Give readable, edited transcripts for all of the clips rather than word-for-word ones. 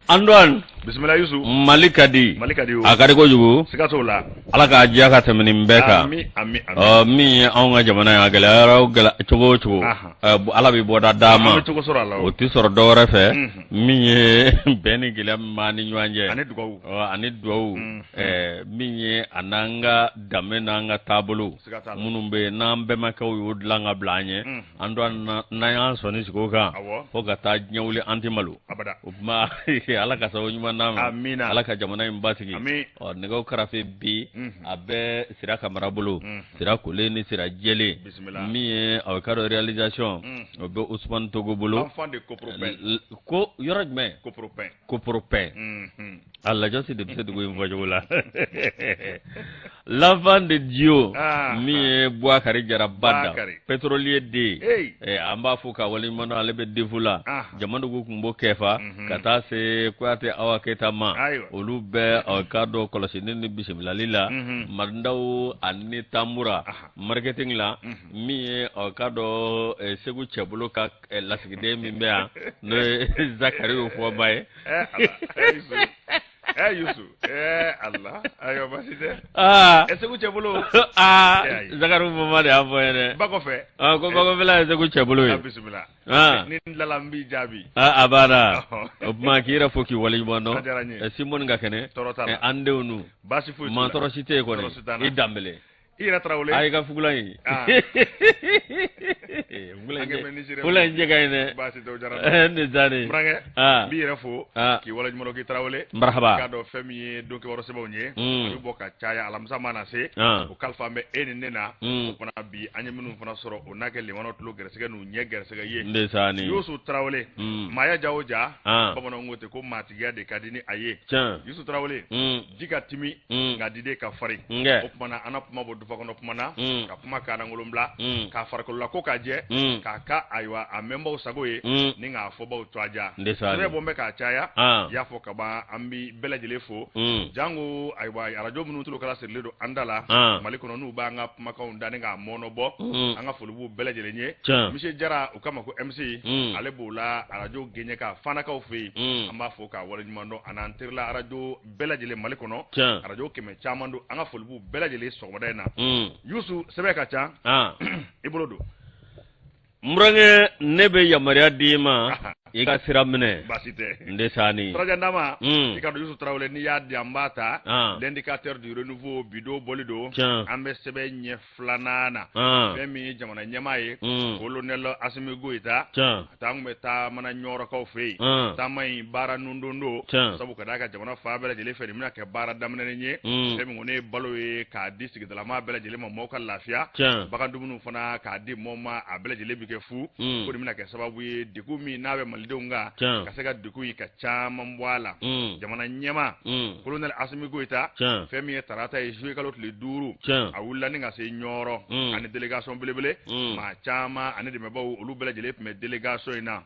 Antoine. Bisimila Yusu. Mali ka di. Mali ka di o. A ka di kojugu. Siga t'o la. Ala k'a diya ka tɛmɛ nin bɛɛ kan. Ami ami ami. Ɔ min ye anw ka jamana ye a gɛlɛyara o gɛlɛya cogo o cogo. Ala bɛ bɔda d'an ma. An bɛ cogo sɔrɔ a la o. O tɛ sɔrɔ dɔwɛrɛ fɛ. Min ye bɛn ni gɛlɛya min b'an ni ɲɔgɔn cɛ. Ani dugawu. Ɔ ani dugawu. Min ye a n'an ka danbe n'an ka taabolo. Siga t'a la. Minnu bɛ yen n'an bɛnbakɛw y'o dilan ka bila an ɲɛ. Antoine n'an y'an sɔnni sigi o kan fo ka taa diɲɛ wuli an tɛ malo o tuma ala ka sababu ɲuman d'an ma amiina ala ka jamana in basigi ɔ nɛgɛw karafe bi a bɛ Sira Kamara bolo Sira kolen ni Sira jɛlen min ye a ka dɔn réalisation o bɛ Usumani Togo bolo ko yɔrɔ jumɛn Koporopɛn a lajɔsi de bɛ se dugu in fɔcogo la l'enfant de Dieu min ye Buakari Jara Bada pétrolier den an b'a fo ka waleɲuman dɔn ale bɛ DEF la Jamadugu kun b'o kɛfa ka taa se Kuyate Awa Keyita ma olu bɛɛ a ka dɔn kɔlɔsili ni bisimilali la Mandaw ani Tanbura marketing la min ye a ka dɔn Segu cɛbolo ka lasigiden min bɛ yan n'o ye Zakari Fɔba ye Yusu ala ayiwa baasi tɛ Segu cɛbolo aa Zakari Fɔba de y'a fɔ ye dɛ ba kɔfɛ ko bakɔfɛla ye Segu cɛbolo ye bisimila ni n tilala n b'i jaabi a banna o tuma k'i yɛrɛ fo k'i waleɲuman dɔn Simɔni ka kɛnɛ an denw nu baasi foyi maa tɔɔrɔ si tɛ yen kɔni i Danbele i yɛrɛ Tarawele a i ka fugulan in fugulan in cɛ ka ɲi dɛ baasi tɛ o diyara n ye ne zani n burankɛ n b'i yɛrɛ fo k'i waleɲuman dɔn k'i Tarawele marahaba k'a dɔn fɛn min ye don kibaru sɛbɛnw ye a bɛ bɔ ka caya alamisa mana se o kalifa bɛ e ni ne na o fana bi an ye minnu fana sɔrɔ o n'a kɛ limanaw tulo gɛrɛsɛgɛ n'u ɲɛ gɛrɛsɛgɛ ye ndesaani Yusu Tarawele maaya ja o ja bamananw ko ten ko maatigiya de ka di ni a ye Yusu Tarawele ji ka timi nka diden ka farin o tuma na an na kuma bɔ dufa kɔnɔ kuma na ka kuma k'a lankolon bila k'a farikolola ko k'a jɛ k'a ka ayiwa a mɛnbaw sago ye ni k'a fɔbaw tɔgɔ diya sɛbɛn bɔ bɛ k'a caya i y'a fɔ kaban an bɛ bɛɛ lajɛlen fo janko ayiwa arajo minnu tulo kala sirilen don an da la Mali kɔnɔ n'u b'an ka kumakanw da ni k'a mɔɔnɔbɔ an ka foli b'u bɛɛ lajɛlen ye Monsieur Jara u k'a ma ko MC ale b'o la arajo Gɛɲɛka Fanakaw fɛ yen an b'a fo k'a waleɲuman dɔn an'an terila arajo bɛɛ lajɛlen mali kɔnɔ arajo kɛmɛ caman don an ka foli b'u bɛɛ lajɛlen sɔgɔmada in na yusu sɛbɛn ka ca i bolo don n burankɛ ne bɛ yamaruya d'i ma i ka sira minɛ baasi tɛ ndesaani Dama i ka dɔn Yusu Tarawele n'i y'a di an b'a ta l'indicateur du renouveau bi don bɔli don an bɛ sɛbɛn ɲɛ filanan na fɛn min ye jamana ɲɛmaa ye colonel Asimi Goyita a taa kun bɛ taama na ɲɔrɔkaw fɛ yen taama in baara nundon don sabu ka d'a kan jamana fan bɛɛ lajɛlen fɛ nin bɛna kɛ baara daminɛnen ye fɛn min kɔni ye balo ye k'a di sigidalamaa bɛɛ lajɛlen ma maaw ka lafiya bagan dumuniw fana k'a di maaw ma a bɛɛ lajɛlen bɛ kɛ fu ko nin bɛna kɛ sababu ye degun min n'a bɛ malidenw kan ka se ka degun in ka caman bɔ a la jamana ɲɛmaa colonel Asimi Goyita fɛn min ye tarata ye juillet kalo tile 5 a wulila ni ka se Ɲɔrɔ ani délégation belebele maa caman ani dɛmɛbaaw olu bɛɛ lajɛlen tun bɛ délégation in na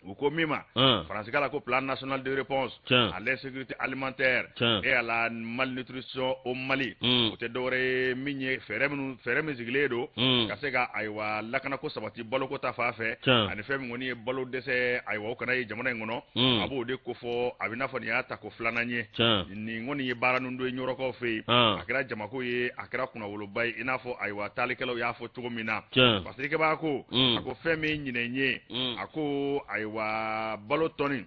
u ko min ma faransikan la ko plan national de réponse à l'insécurité alimentaire et à la malnutrition au Mali o tɛ dɔwɛrɛ ye min ye fɛɛrɛ minnu fɛɛrɛ min sigilen don ka se ka ayiwa lakanako sabati baloko ta fan fɛ ani fɛn min kɔni ye balo dɛsɛ ayiwa o kana ye jamana in kɔnɔ a b'o de kofɔ a bɛ n'a fɔ nin y'a tako filanan ye nin kɔni ye baara ninnu don ye ɲɔrɔkaw fɛ yen a kɛra jamako ye a kɛra kunnawoloba ye i n'a fɔ ayiwa taalikɛlaw y'a fɔ cogo min na fasirikɛbaa ko a ko fɛn min ɲinɛ ye a ko ayiwa balo tɔni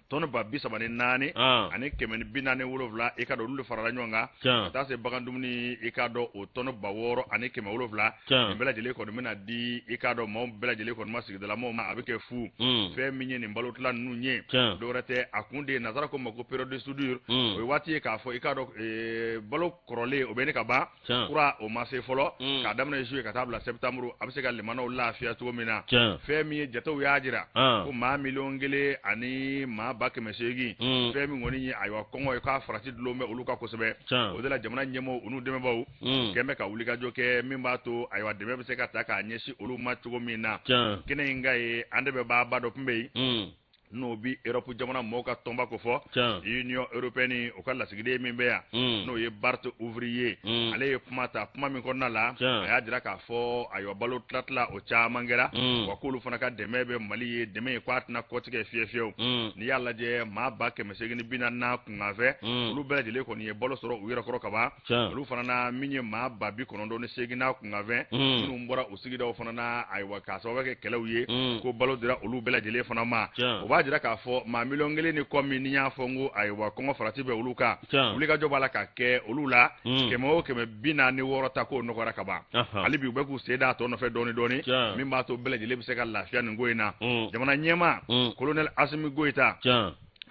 tɔni 34 147 i ka dɔn olu de farala ɲɔgɔn kan ka taa se bagan dumuni i ka dɔn o tɔni 6700 nin bɛɛ lajɛlen kɔni bɛna di i ka dɔn maaw bɛɛ lajɛlen kɔni ma sigidala maaw ma a bɛ kɛ fu fɛn min ye nin balotila ninnu ye dɔwɛrɛ tɛ a kun de ye nazara ko ma ko période de soudure o ye waati ye k'a fɔ i ka dɔn balo kɔrɔlen o bɛ ne ka ban kura o ma se fɔlɔ k'a daminɛ juillet ka taa bila septembre a bɛ se ka limanaw lafiya cogo min na fɛn min ye jatew y'a jira ko maa 1 ani maa 800,000 fɛn min kɔni ye ayiwa kɔngɔ ye k'a farati dulon bɛ olu kan kosɛbɛ o de la jamana ɲɛmɔgɔw u n'u dɛmɛbaaw kɛn bɛ ka wulikajɔ kɛ min b'a to ayiwa dɛmɛ bɛ se ka ta k'a ɲɛsin olu ma cogo min na kɛnɛ in kan yen an dɛmɛbaaba dɔ tun bɛ yen. N'o bi Europe jamana mɔɔw ka tɔnba ko fɔ, Union européenne, o ka lasigiden min bɛ yan, n'o ye Bart Ouvrier, ale ye kuma ta, kuma min kɔnɔna la a y'a jira k'a fɔ ayiwa, balo tilatila o caman kɛra, wa k'olu fana ka dɛmɛ bɛ Mali ye, dɛmɛ ye k'a tɛna kɔtigɛ fiye fiyewu. N'i y'a lajɛ, maa 840,000 n'a kunkanfɛ, olu bɛɛ lajɛlen kɔni ye balo sɔrɔ u yɛrɛ kɔrɔ kaban. Olu fana na min ye maa 98,000 n'a kunkanfɛn, minnu bɔra u sigidaw fana na, ayiwa, k'a sababu kɛ kɛlɛw ye, ko balo dira olu bɛɛ lajɛlen fana ma. O b'a jira k'a fɔ maa miliyɔn 1 ni kɔ min, n'i y'a fɔ n ko ayiwa, kɔngɔ farati bɛ olu kan, wulikajɔ b'a la ka kɛ olu la, 146 ta k'o nɔgɔyara ka ban. Hali bi u bɛ k'u sen da a tɔ nɔfɛ dɔɔni dɔɔni, min b'a to bɛɛ lajɛlen bɛ se ka lafiya nin ko in na. Jamana ɲɛmaa colonel Asimi Goyita,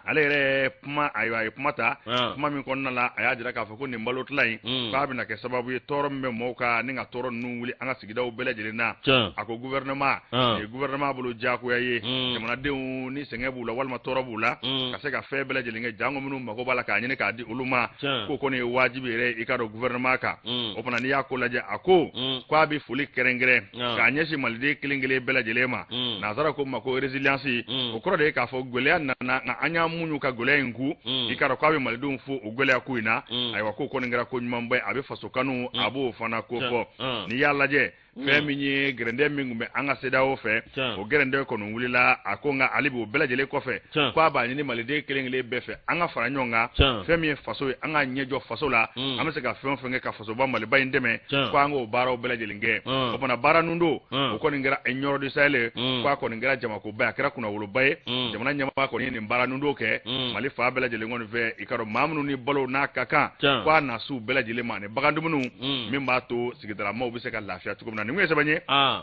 ale yɛrɛ kuma, ayiwa, a ye kuma ta, kuma min kɔnɔna la a y'a jira k'a fɔ ko nin balo tila in, k'a bɛna kɛ sababu ye tɔɔrɔ min bɛ mɔgɔw kan ni ka tɔɔrɔ ninnu wuli an ka sigidaw bɛɛ lajɛlen na. A ko gouvernement, nin ye gouvernement bolo diyagoya ye, jamanadenw ni sɛgɛn b'u la walima tɔɔrɔ b'u la, ka se ka fɛn bɛɛ lajɛlen kɛ, janko minnu mago b'a la k'a ɲini k'a di olu ma, k'o kɔni ye wajibi yɛrɛ i ka dɔn gouvernement kan. O fana, n'i y'a ko lajɛ, a ko k'a bɛ foli kɛrɛnkɛrɛn k'a ɲɛsin maliden kelen kelen bɛɛ lajɛlen ma. Nansara ko ma ko résilience, o kɔrɔ de ye k'a fɔ gɛlɛya nana, nka an y'an muɲu ka gɛlɛya in kun. I k'a dɔn k'a bɛ malidenw fo o gɛlɛya ko in na. Ayiwa, k'o kɔni kɛra ko ɲumanba ye, a bɛ faso kanu, a b'o fana ko fɔ. N'i y'a lajɛ, fɛn min ye gɛrɛndɛ min tun bɛ an ka CEDEAO fɛ, o gɛrɛndɛ kɔni wulila. A ko nka hali bi, o bɛɛ lajɛlen kɔfɛ, k'a b'a ɲini maliden kelen kelen bɛɛ fɛ, an ka fara ɲɔgɔn kan. Fɛn min ye faso ye, an ka ɲɛjɔ faso la, an bɛ se ka fɛn o fɛn kɛ ka fasoba Maliba in dɛmɛ, ko an k'o baaraw bɛɛ lajɛlen kɛ. O fana baara ninnu don, o kɔni kɛra Nioro du Sahel, k'a kɔni kɛra jamakoba ye, a kɛra kunnawoloba ye. Jamana ɲɛmaa kɔni ye nin baara ninnu don kɛ Mali fan bɛɛ lajɛlen kɔni fɛ. I ka dɔn maa minnu ni balo n'a ka kan, k'a na s'u bɛɛ lajɛlen ma, ani bagan dumuniw, min b'a to sigidala maaw bɛ se ka lafiya cogo min na. Nin kun ye sɛbɛn ye,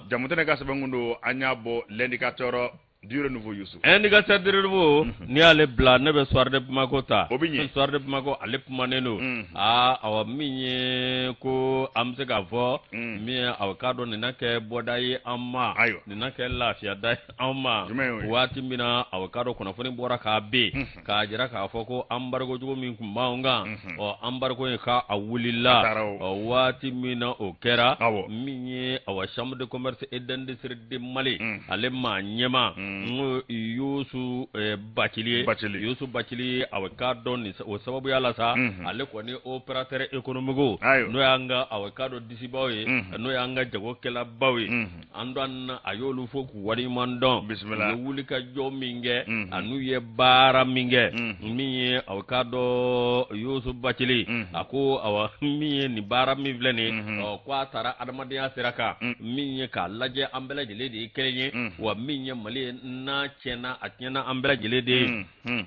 Jamutɛnɛ ka sɛbɛn kun don, an y'a bɔ L'Indicateur du Renouveau, Yusu. Indicateur du Renouveau, n'i y'ale bila, ne bɛ Soir de Bamako ta. O bɛ ɲɛ. Soir de Bamako, ale kumanen don. Aa awa, min ye ko an bɛ se k'a fɔ min ye, awa, k'a dɔn nin na kɛ bɔda ye an ma, nin na kɛ lafiyada ye an ma. Waati min na, awa, k'a dɔn kunnafoni bɔra k'a bin k'a jira k'a fɔ ko embargo jugu min tun b'anw kan, ɔ embargo in k'a wulila. Ɔ waati min na o kɛra, min ye awa Chambre de commerce et d'industrie de Mali, ale maa ɲɛmaa, n'o Yusu Bacili ye, Yusu Bacili, awa, k'a dɔn nin o sababuya la sa, ale kɔni opérateur économique, n'o y'an ka, awa, k'a dɔn disibaw ye, n'o y'an ka jagokɛlabaw ye, an dɔn a y'olu fo k'u waleɲuman dɔn. Bisimila. U ye wuli ka jɔ min kɛ, an'u ye baara min kɛ. Min ye, aw k'a dɔn Yusu Bacili, a ko awa, min ye nin baara min filɛ nin ye, ɔ ko a taara adamadenya sira kan, min ye k'a lajɛ an bɛɛ lajɛlen de ye kelen ye, wa min ye Mali ye, n'a tiɲɛna, a tiɲɛna an bɛɛ lajɛlen de ye.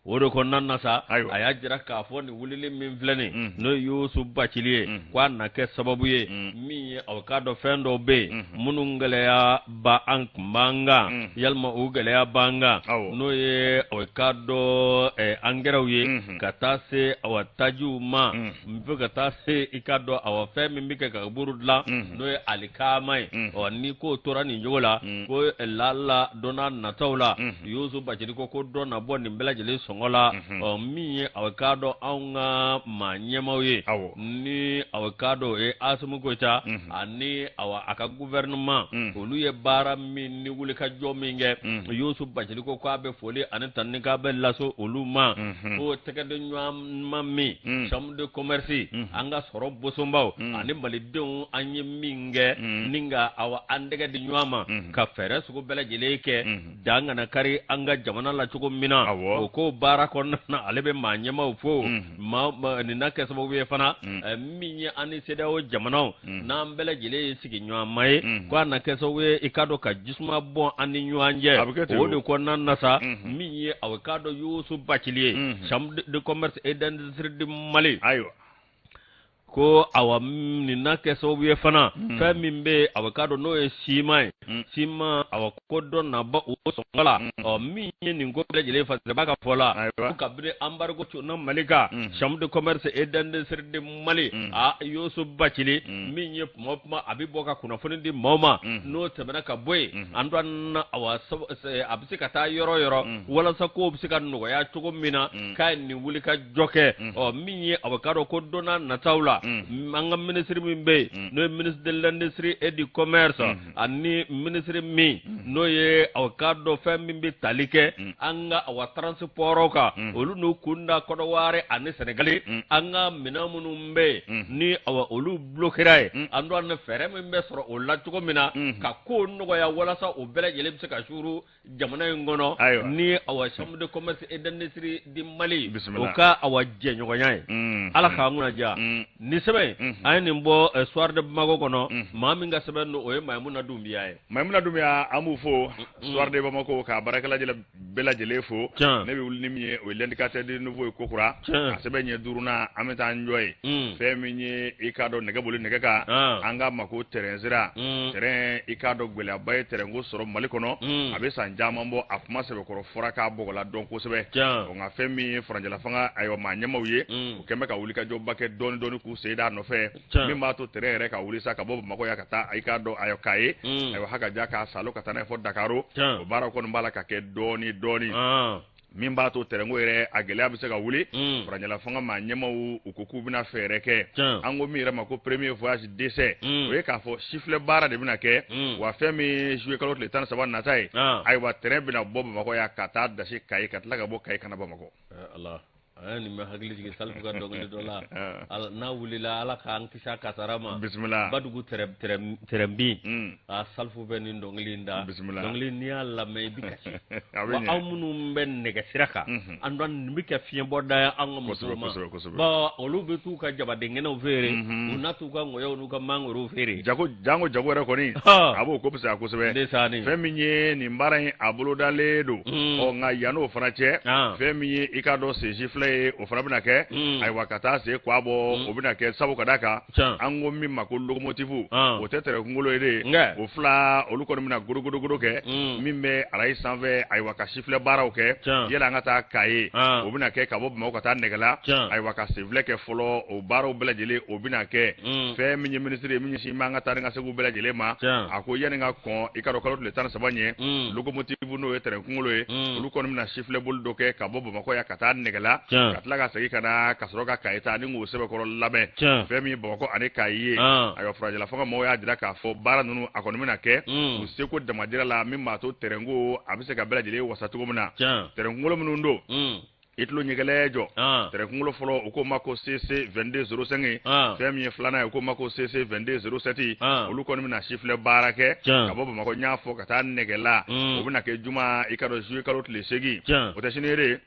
O de kɔnɔna na sa, a y'a jira k'a fɔ nin wulili min filɛ nin, n'o ye Yusu Bacili ye, ko a na kɛ sababu ye min ye, aw k'a dɔn fɛn dɔw bɛ yen minnu gɛlɛya ba an kun b'an kan, yalima o gɛlɛya b'an kan, n'o ye, aw k'a dɔn angɛrɛw ye, ka taa se awa tajiw ma, fo ka taa se i k'a dɔn awa fɛn min bɛ kɛ ka buru dilan, n'o ye alikama ye. Ɔ ni k'o tora nin cogo la, ko lala don n'a nataw la, Yusu Bacili ko dɔ na bɔ nin bɛɛ lajɛlen sɔngɔ la. Ɔ min ye, aw k'a dɔn anw ka maa ɲɛmaaw ye, ni aw k'a dɔn o ye Asimi Goyita ani awa a ka gouvernement, olu ye baara min ni wulikajɔ min kɛ, Yusu Bacili ko k'a bɛ foli ani tanuni k'a bɛ lase olu ma, ko tɛgɛdiɲɔgɔnma min chambre de commerce, an ka sɔrɔ bosonbaw ani malidenw, an ye min kɛ ni ka awa an tɛgɛ di ɲɔgɔn ma ka fɛɛrɛ sugu bɛɛ lajɛlen kɛ dan kana kari an ka jamana la cogo min na, o ko baara kɔnɔna na, ale bɛ maa ɲɛmaaw fo. Nin na kɛ sababu ye fana, min ye an ni CEDEAO jamanaw n'an bɛɛ lajɛlen ye sigiɲɔgɔnma ye, ko a na kɛ sababu ye i k'a dɔn ka jisuma bɔn an ni ɲɔgɔn cɛ. O de kɔnɔna na sa, min ye, aw k'a dɔn Yusu Bacili ye, chambre de commerce et d'industrie du Mali, ayiwa ko awa nin na kɛ sababu ye fana, fɛn min bɛ aw k'a dɔn n'o ye siman ye, siman, awa ko dɔ na bɔ o sɔngɔ la. Ɔ min ye nin ko bɛɛ lajɛlen fasiribaa ka fɔ la, ko kabini embargo cunna Mali kan, chambre de commerce et d'industrie de Mali, a Yusu Bacili, min ye kuma o kuma a bɛ bɔ ka kunnafoni di maaw ma, n'o tɛmɛna ka bɔ yen, an dɔn awa a bɛ se ka taa yɔrɔ yɔrɔ walasa kow bɛ se ka nɔgɔya cogo min na, k'a ye nin wuli ka jɔ kɛ. Ɔ min ye, aw k'a dɔn ko don n'a nataw la, An ka minisiri min bɛ yen, n'o ye ministre de l'industrie et du commerce, ani minisiri min n'o ye aw k'a dɔn fɛn min bɛ tali kɛ an ka awa transport kan, olu n'u kun da Kɔnɔwari ani Sɛnɛgali, an ka minɛn minnu bɛ yen ni awa olu bloquera yen, an dɔn ni fɛɛrɛ min bɛ sɔrɔ o la cogo min na ka ko nɔgɔya walasa o bɛɛ lajɛlen bɛ se ka suuru jamana in kɔnɔ, ni awa chambre de commerce et d'industrie du Mali, o ka awa jɛɲɔgɔnya ye. Ala k'an kunna diya. Nin sɛbɛn, an ye nin bɔ Soir de Bamako kɔnɔ. Maa min ka sɛbɛn don, o ye Mayimuna Dunbiya ye. Mayimuna Dunbiya, an b'u fo, Soir de Bamako ka baarakɛla bɛɛ lajɛlen fo. Ne bɛ wuli ni min ye, o ye L'Indicateur du Renouveau ye kokura, a sɛbɛn ɲɛ duurunan, an bɛ taa an jɔ yen. Fɛn min ye, i k'a dɔn, nɛgɛ boli nɛgɛ kan, an k'a ma ko tɛrɛn sira, tɛrɛn, i k'a dɔn, gɛlɛyaba ye tɛrɛnko sɔrɔ Mali kɔnɔ. A bɛ san caman bɔ, a kuma sɛbɛkɔrɔ fɔra k'a bɔgɔla dɔn kosɛbɛ. Nka fɛn min ye furancɛla fanga, ayiwa, maa ɲɛmaw ye, u kɛn bɛ ka wulikajɔba kɛ dɔɔni dɔɔni k'u sen d'a nɔfɛ, min b'a to tɛrɛn yɛrɛ ka wuli sa ka bɔ Bamakɔ yan ka taa, i k'a dɔn, ayiwa, Kaye, ayiwa, hakaja k'a salo ka taa n'a ye fɔ Dakaro. O baara kɔni b'a la ka kɛ dɔɔni dɔɔni, min b'a to tɛrɛnko yɛrɛ a gɛlɛya bɛ se ka wuli. Furancɛla fanga maa ɲɛmaw, u ko k'u bɛna fɛɛrɛ kɛ. An ko min yɛrɛ ma ko premier voyage d'essai, o ye k'a fɔ sifilɛ baara de bɛna kɛ. Wa fɛn min juillet kalo tile 13 nata ye, ayiwa, tɛrɛn bɛna bɔ Bamakɔ yan ka taa dasi Kaye, ka tila ka bɔ Kaye ka na Bamakɔ. A ye nin bɛ hakili jigin Salifu ka dɔnkili dɔ la, n'a wulila, Ala k'an kisi a kasara ma. Bisimila. Badugu tɛrɛn bin. A Salifu bɛ nin dɔnkili in da. Bisimila. Dɔnkili, n'i y'a lamɛn, i bɛ kasi. Wa aw minnu bɛ nɛgɛ sira kan, an dɔn nin bɛ kɛ fiɲɛbɔda ye an ka musow ma. Bon, olu bɛ t'u ka jabadenkɛnɛw feere, u na t'u ka nkɔyɔw n'u ka mangorow feere. Jago, jango jago yɛrɛ kɔni, a b'o ko fisaya kosɛbɛ. Fɛn min ye nin baara in, a bolodalen don. Ɔ nka yann'o fana cɛ, fɛn min ye, i k'a dɔn, sen sifilɛ ye, o fana bɛna kɛ, ayiwa, ka taa se kwa bɔ, o bɛna kɛ sabu ka d'a kan, an ko min ma ko locomotive, o tɛ tɛrɛn kunkolo ye de. O fila olu kɔni bɛna godogodogodo kɛ min bɛ arayi sanfɛ, ayiwa, ka sifilɛ baaraw kɛ. Yala an ka taa Kaye, o bɛna kɛ ka bɔ Bamakɔ ka taa Nɛgɛla, ayiwa, ka senfilɛ kɛ fɔlɔ. O baaraw bɛɛ lajɛlen, o bɛna kɛ. Fɛn min ye minisiri ye min ɲɛsin b'an ka taa ni ka seginw bɛɛ lajɛlen ma, a ko yanni ka kɔn, i k'a dɔn, kalo tile 13 ɲɛ, locomotive, n'o ye tɛrɛn kunkolo ye, olu kɔni bɛna sifilɛ boli dɔ kɛ ka bɔ Bamakɔ yan ka taa Nɛgɛla, ka tila ka segin ka na, ka sɔrɔ ka Kaye ta ni k'o sɛbɛkɔrɔ labɛn. Fɛn min ye Bamakɔ ani Kayi ye, ayiwa, furancɛla fanga mɔgɔw y'a jira k'a fɔ baara ninnu, a kɔni bɛna kɛ u seko damajira la, min b'a to tɛrɛnko a bɛ se ka bɛɛ lajɛlen wasa cogo min na. Tɛrɛn kunkolo minnu don, i tulo ɲɛgɛlɛ jɔ, tɛrɛn kunkolo fɔlɔ, u k'o ma ko CC 2205. Fɛn min ye filanan ye, u k'o ma ko CC 2207. Olu kɔni bɛna sifilɛ baara kɛ ka bɔ Bamakɔ, n y'a fɔ, ka taa Nɛgɛla. O bɛna kɛ juma, i k'a dɔn, juillet kalo tile 8. O tɛ sini ye de?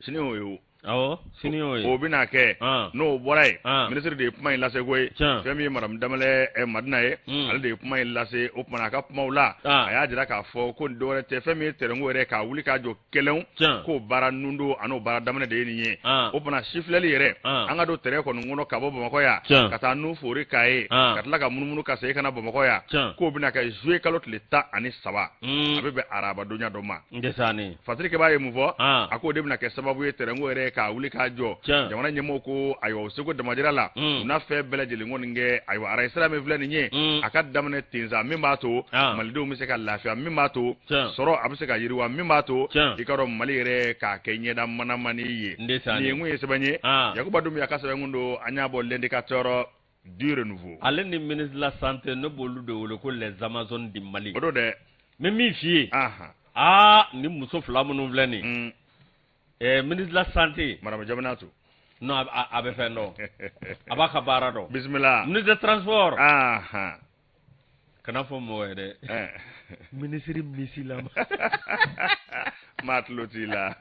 Sini o ye o. Awɔ, sini y'o ye. O bɛna kɛ. N'o bɔra yen, minisiri de ye kuma in lase koyi. Fɛn min ye madame Danbɛlɛ Madina ye, ale de ye kuma in lase. O tuma na, a ka kumaw la, a y'a jira k'a fɔ ko nin dɔwɛrɛ tɛ, fɛn min ye tɛrɛnko yɛrɛ k'a wuli k'a jɔ kɛlɛw k'o baara nun don, a n'o baara daminɛ de ye nin ye. O fana sifilɛli yɛrɛ, an ka don tɛrɛn kɔni kɔnɔ ka bɔ Bamakɔ yan ka taa nun fori Kaye, ka tila ka munumunu ka segin ka na Bamakɔ yan, k'o bɛna kɛ juillet kalo tile 13, a bɛ bɛn arabadonya dɔ ma. Fasirikɛbaa ye mun fɔ? A k'o de bɛna kɛ sababu ye tɛrɛnko yɛrɛ k'a wuli k'a jɔ. Jamana ɲɛmɔgɔw ko ayiwa, u seko damajira la, u na fɛn bɛɛ lajɛlen kɔni kɛ, ayiwa, arayi sira min filɛ nin ye, a ka daminɛ tensa, min b'a to malidenw bɛ se ka lafiya, min b'a to sɔrɔ a bɛ se ka yiriwa, min b'a to, i k'a dɔn, Mali yɛrɛ k'a kɛ ɲɛda manamani ye. Nin ye kun ye sɛbɛn ye, Yakuba Dunbiya ka sɛbɛn kun don, an y'a bɔ L'Indicateur du Renouveau. Ale ni ministre de la santé, ne b'olu de wele ko les amazones du Mali. O don dɛ. N bɛ min f'i ye, aa, ni muso fila minnu filɛ nin ye, ministre de la santé madame Jaminatu. Non, a bɛ fɛn dɔn, a b'a ka baara dɔn. Bisimila. Ministre de transport, kana fɔ mɔgɔ ye dɛ, minisiri misilama. Maa tulo t'i la.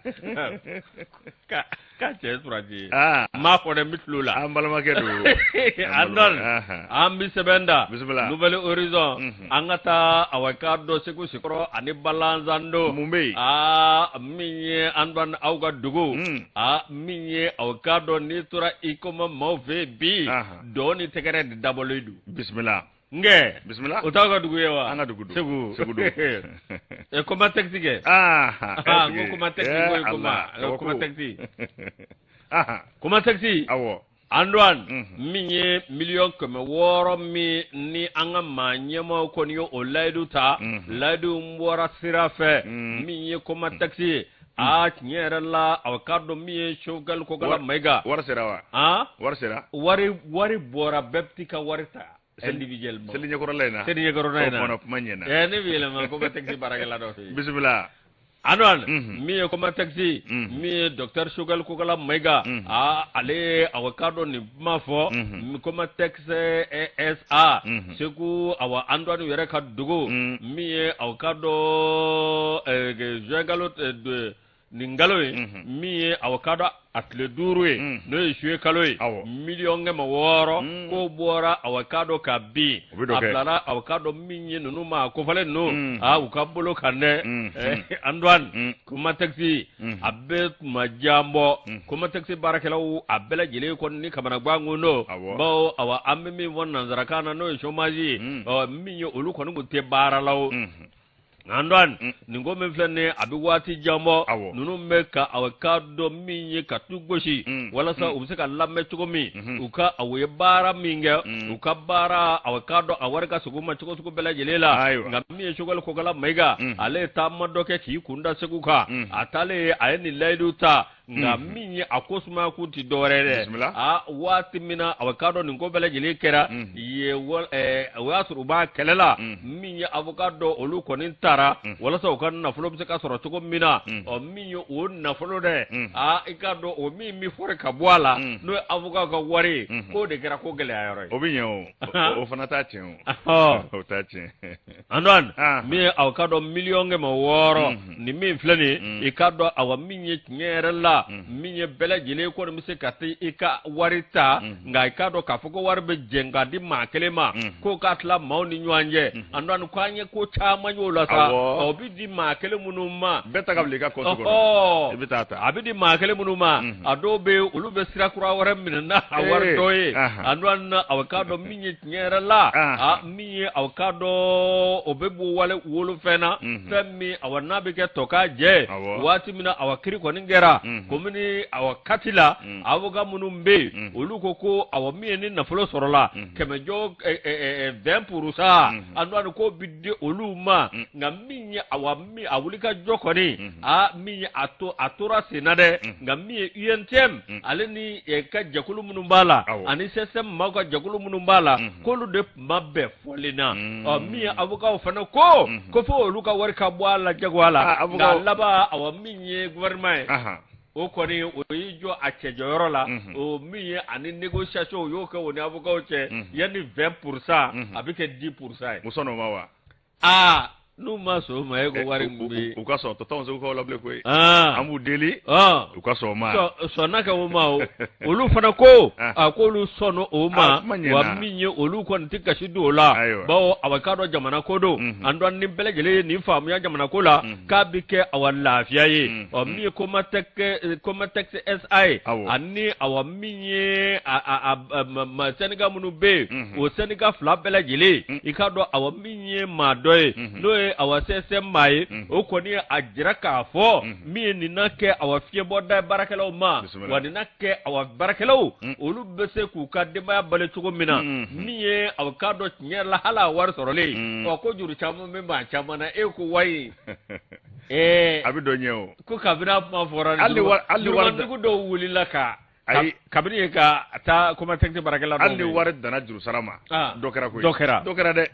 K'a cɛ surati ye. N m'a fɔ dɛ, n bɛ tulo la. An balimakɛ don. An an bɛ sɛbɛn da. Bisimila. Nouvel Horizon. An ka taa, awa, k'a dɔn Segu Sikɔrɔ ani Balanzando. Mun bɛ yen? Aa, min ye an dɔn aw ka dugu. Aa, min ye, aw k'a dɔn, n'i tora i kɔma maaw fɛ yen bi, dɔn ni tɛgɛrɛ de dabɔlen don. Bisimila. Nkɛ. Bisimila. O t'aw ka dugu ye wa? An ka dugu don. Segu. Segu don. Comatex kɛ. N ko Comatex ko ye koma Comatex. Comatex. Awɔ. Antoine, min ye 600 miliyɔn min ni an ka maa ɲɛmaaw kɔni ye o layidu ta, layidu bɔra sira fɛ. Min ye Comatex ye. Aa, tiɲɛ yɛrɛ la, aw k'a dɔn min ye Choguel Kokalla Maïga. Wari sera wa? Ah? Wari sera? Wari bɔra, bɛɛ bɛ t'i ka wari ta individuellement. Seli ɲɛkɔrɔla in na. Seli ɲɛkɔrɔla in na. O kumana, kuma ɲɛna. Ne bɛ yɛlɛma Comatex baarakɛla dɔ fɛ yen. Bisimila. Antoine, min ye Comatex, min ye docteur Choguel Kokalla Maïga, aa, ale ye aw k'a dɔn nin kuma fɔ Comatex SA Segu, awa Antoine yɛrɛ ka dugu, min ye aw k'a dɔn juin kalo, nin kalo ye, min ye aw k'a dɔn a tile 5 ye, n'o ye juillet kalo ye, 600 000 k'o bɔra aw k'a dɔn ka bin, a bilara aw k'a dɔn min ye ninnu ma kofalen ninnu, aa, u ka bolo kan dɛ. Antoine, Comatex a bɛ tuma jan bɔ, Comatex baarakɛlaw a bɛɛ lajɛlen kɔni ni kamanagan kun don, bawo awa an bɛ min fɔ nansarakan na, n'o ye chômage ye, ɔ min ye olu kɔni tun tɛ baara la o. Antoine, nin ko min filɛ nin ye, a bɛ waati jan bɔ ninnu bɛ ka aw k'a dɔn min ye ka tu gosi walasa u bɛ se ka lamɛn cogo min, u ka aw ye baara min kɛ, u ka baara aw k'a dɔn a wari ka segin u ma cogo sugu bɛɛ lajɛlen la. Nka min ye Choguel Kokalla Maïga, ale ye taama dɔ kɛ k'i kun da Segu kan. A taalen, a ye nin layidu ta, nka min ye a ko sumaya kun tɛ dɔwɛrɛ ye dɛ, aa, waati min na a k'a dɔn nin ko bɛɛ lajɛlen kɛra ye, o y'a sɔrɔ u b'a kɛlɛ la, min ye avocat dɔ olu kɔni taara walasa u ka nafolo bɛ se ka sɔrɔ cogo min na. Ɔ min ye o nafolo dɛ, aa, i k'a dɔn o min bɛ fɔri ka bɔ a la, n'o ye avocat ka wari ye, k'o de kɛra ko gɛlɛya yɔrɔ ye. O bɛ ɲɛ, o fana t'a tiɲɛ, o o t'a tiɲɛ. Antoine, min ye aw k'a dɔn 600 000 nin min filɛ nin ye, i k'a dɔn awa min ye tiɲɛ yɛrɛ la, min ye bɛɛ lajɛlen kɔni bɛ se ka taa i ka wari ta, nka i k'a dɔn k'a fɔ ko wari bɛ jɛn k'a di maa kelen ma k'o k'a tila maaw ni ɲɔgɔn cɛ, Antoine, ko an ye ko caman y'o la sa. O bɛ di maa kelen minnu ma, bɛɛ ta ka bila i ka compte kɔnɔ, i bɛ taa ta. A bɛ di maa kelen minnu ma, a dɔw bɛ yen, olu bɛ sira kura wɛrɛ minɛ n'a a wari dɔ ye. Antoine, aw k'a dɔn min ye tiɲɛ yɛrɛ la, a min ye aw k'a dɔn o bɛ bɔ wale wolofɛn na, fɛn min awa n'a bɛ kɛ tɔ k'a jɛ waati min na awa kiri kɔni kɛra komini awa kati la, avocat minnu bɛ yen, olu ko ko awa min ye ni nafolo sɔrɔla kɛmɛjɔ 20%, Antoine, k'o bɛ di olu ma. Nka min ye awa min a wuli ka jɔ kɔni, aa, min ye a to a tora sen na dɛ. Nka min ye UNTM ale ni ka jɛkulu minnu b'a la ani CSTM maaw ka jɛkulu minnu b'a la, k'olu de tun ma bɛn fɔlen na. Ɔ min ye avocats fana ko ko fo olu ka wari ka bɔ a la jagoya la. Nka laban, awa min ye gouvernement ye, o kɔni o y'i jɔ a cɛjɔyɔrɔ la. O min ye ani négociation o y'o kɛ o ni avocats cɛ, yanni 20%, a bɛ kɛ 10% ye. U sɔnn'o ma wa? Aa, n'u ma sɔn o ma, e ko wari min bɛ u ka sɔn tɔ t'anw segukaw la bilen koyi. An b'u deli u ka sɔn o ma. Sɔnna kɛ o ma o, olu fana ko a k'olu sɔnna o ma. Wa min ye olu kɔni tɛ gasi don o la, bawo awa k'a dɔn jamana ko don. An dɔn ni bɛɛ lajɛlen ye nin faamuya jamana ko la, k'a bɛ kɛ awa lafiya ye. Ɔ min ye Comatex SA ye, ani awa min ye a syndicat minnu bɛ yen, o syndicat fila bɛɛ lajɛlen, i k'a dɔn awa min ye maa dɔ ye, n'o ye awa CSTM maa ye, o kɔni ye a jira k'a fɔ min ye nin na kɛ awa fiɲɛbɔda ye baarakɛlaw ma, wa nin na kɛ awa baarakɛlaw olu bɛ se k'u ka denbaya balo cogo min na. Min ye awa k'a dɔn tiɲɛ yɛrɛ la, hali a wari sɔrɔlen, ɔ ko juru caman bɛ maa caman na, e ko wari a bɛ dɔ ɲɛ o. Ko kabini a kuma fɔra, hali wari dugu dɔw wulila ka ayi kabini ye ka taa Comatex baarakɛla dɔw hali ni wari danna juru sara ma, dɔ kɛra koyi. Dɔ kɛra. Dɔ kɛra dɛ.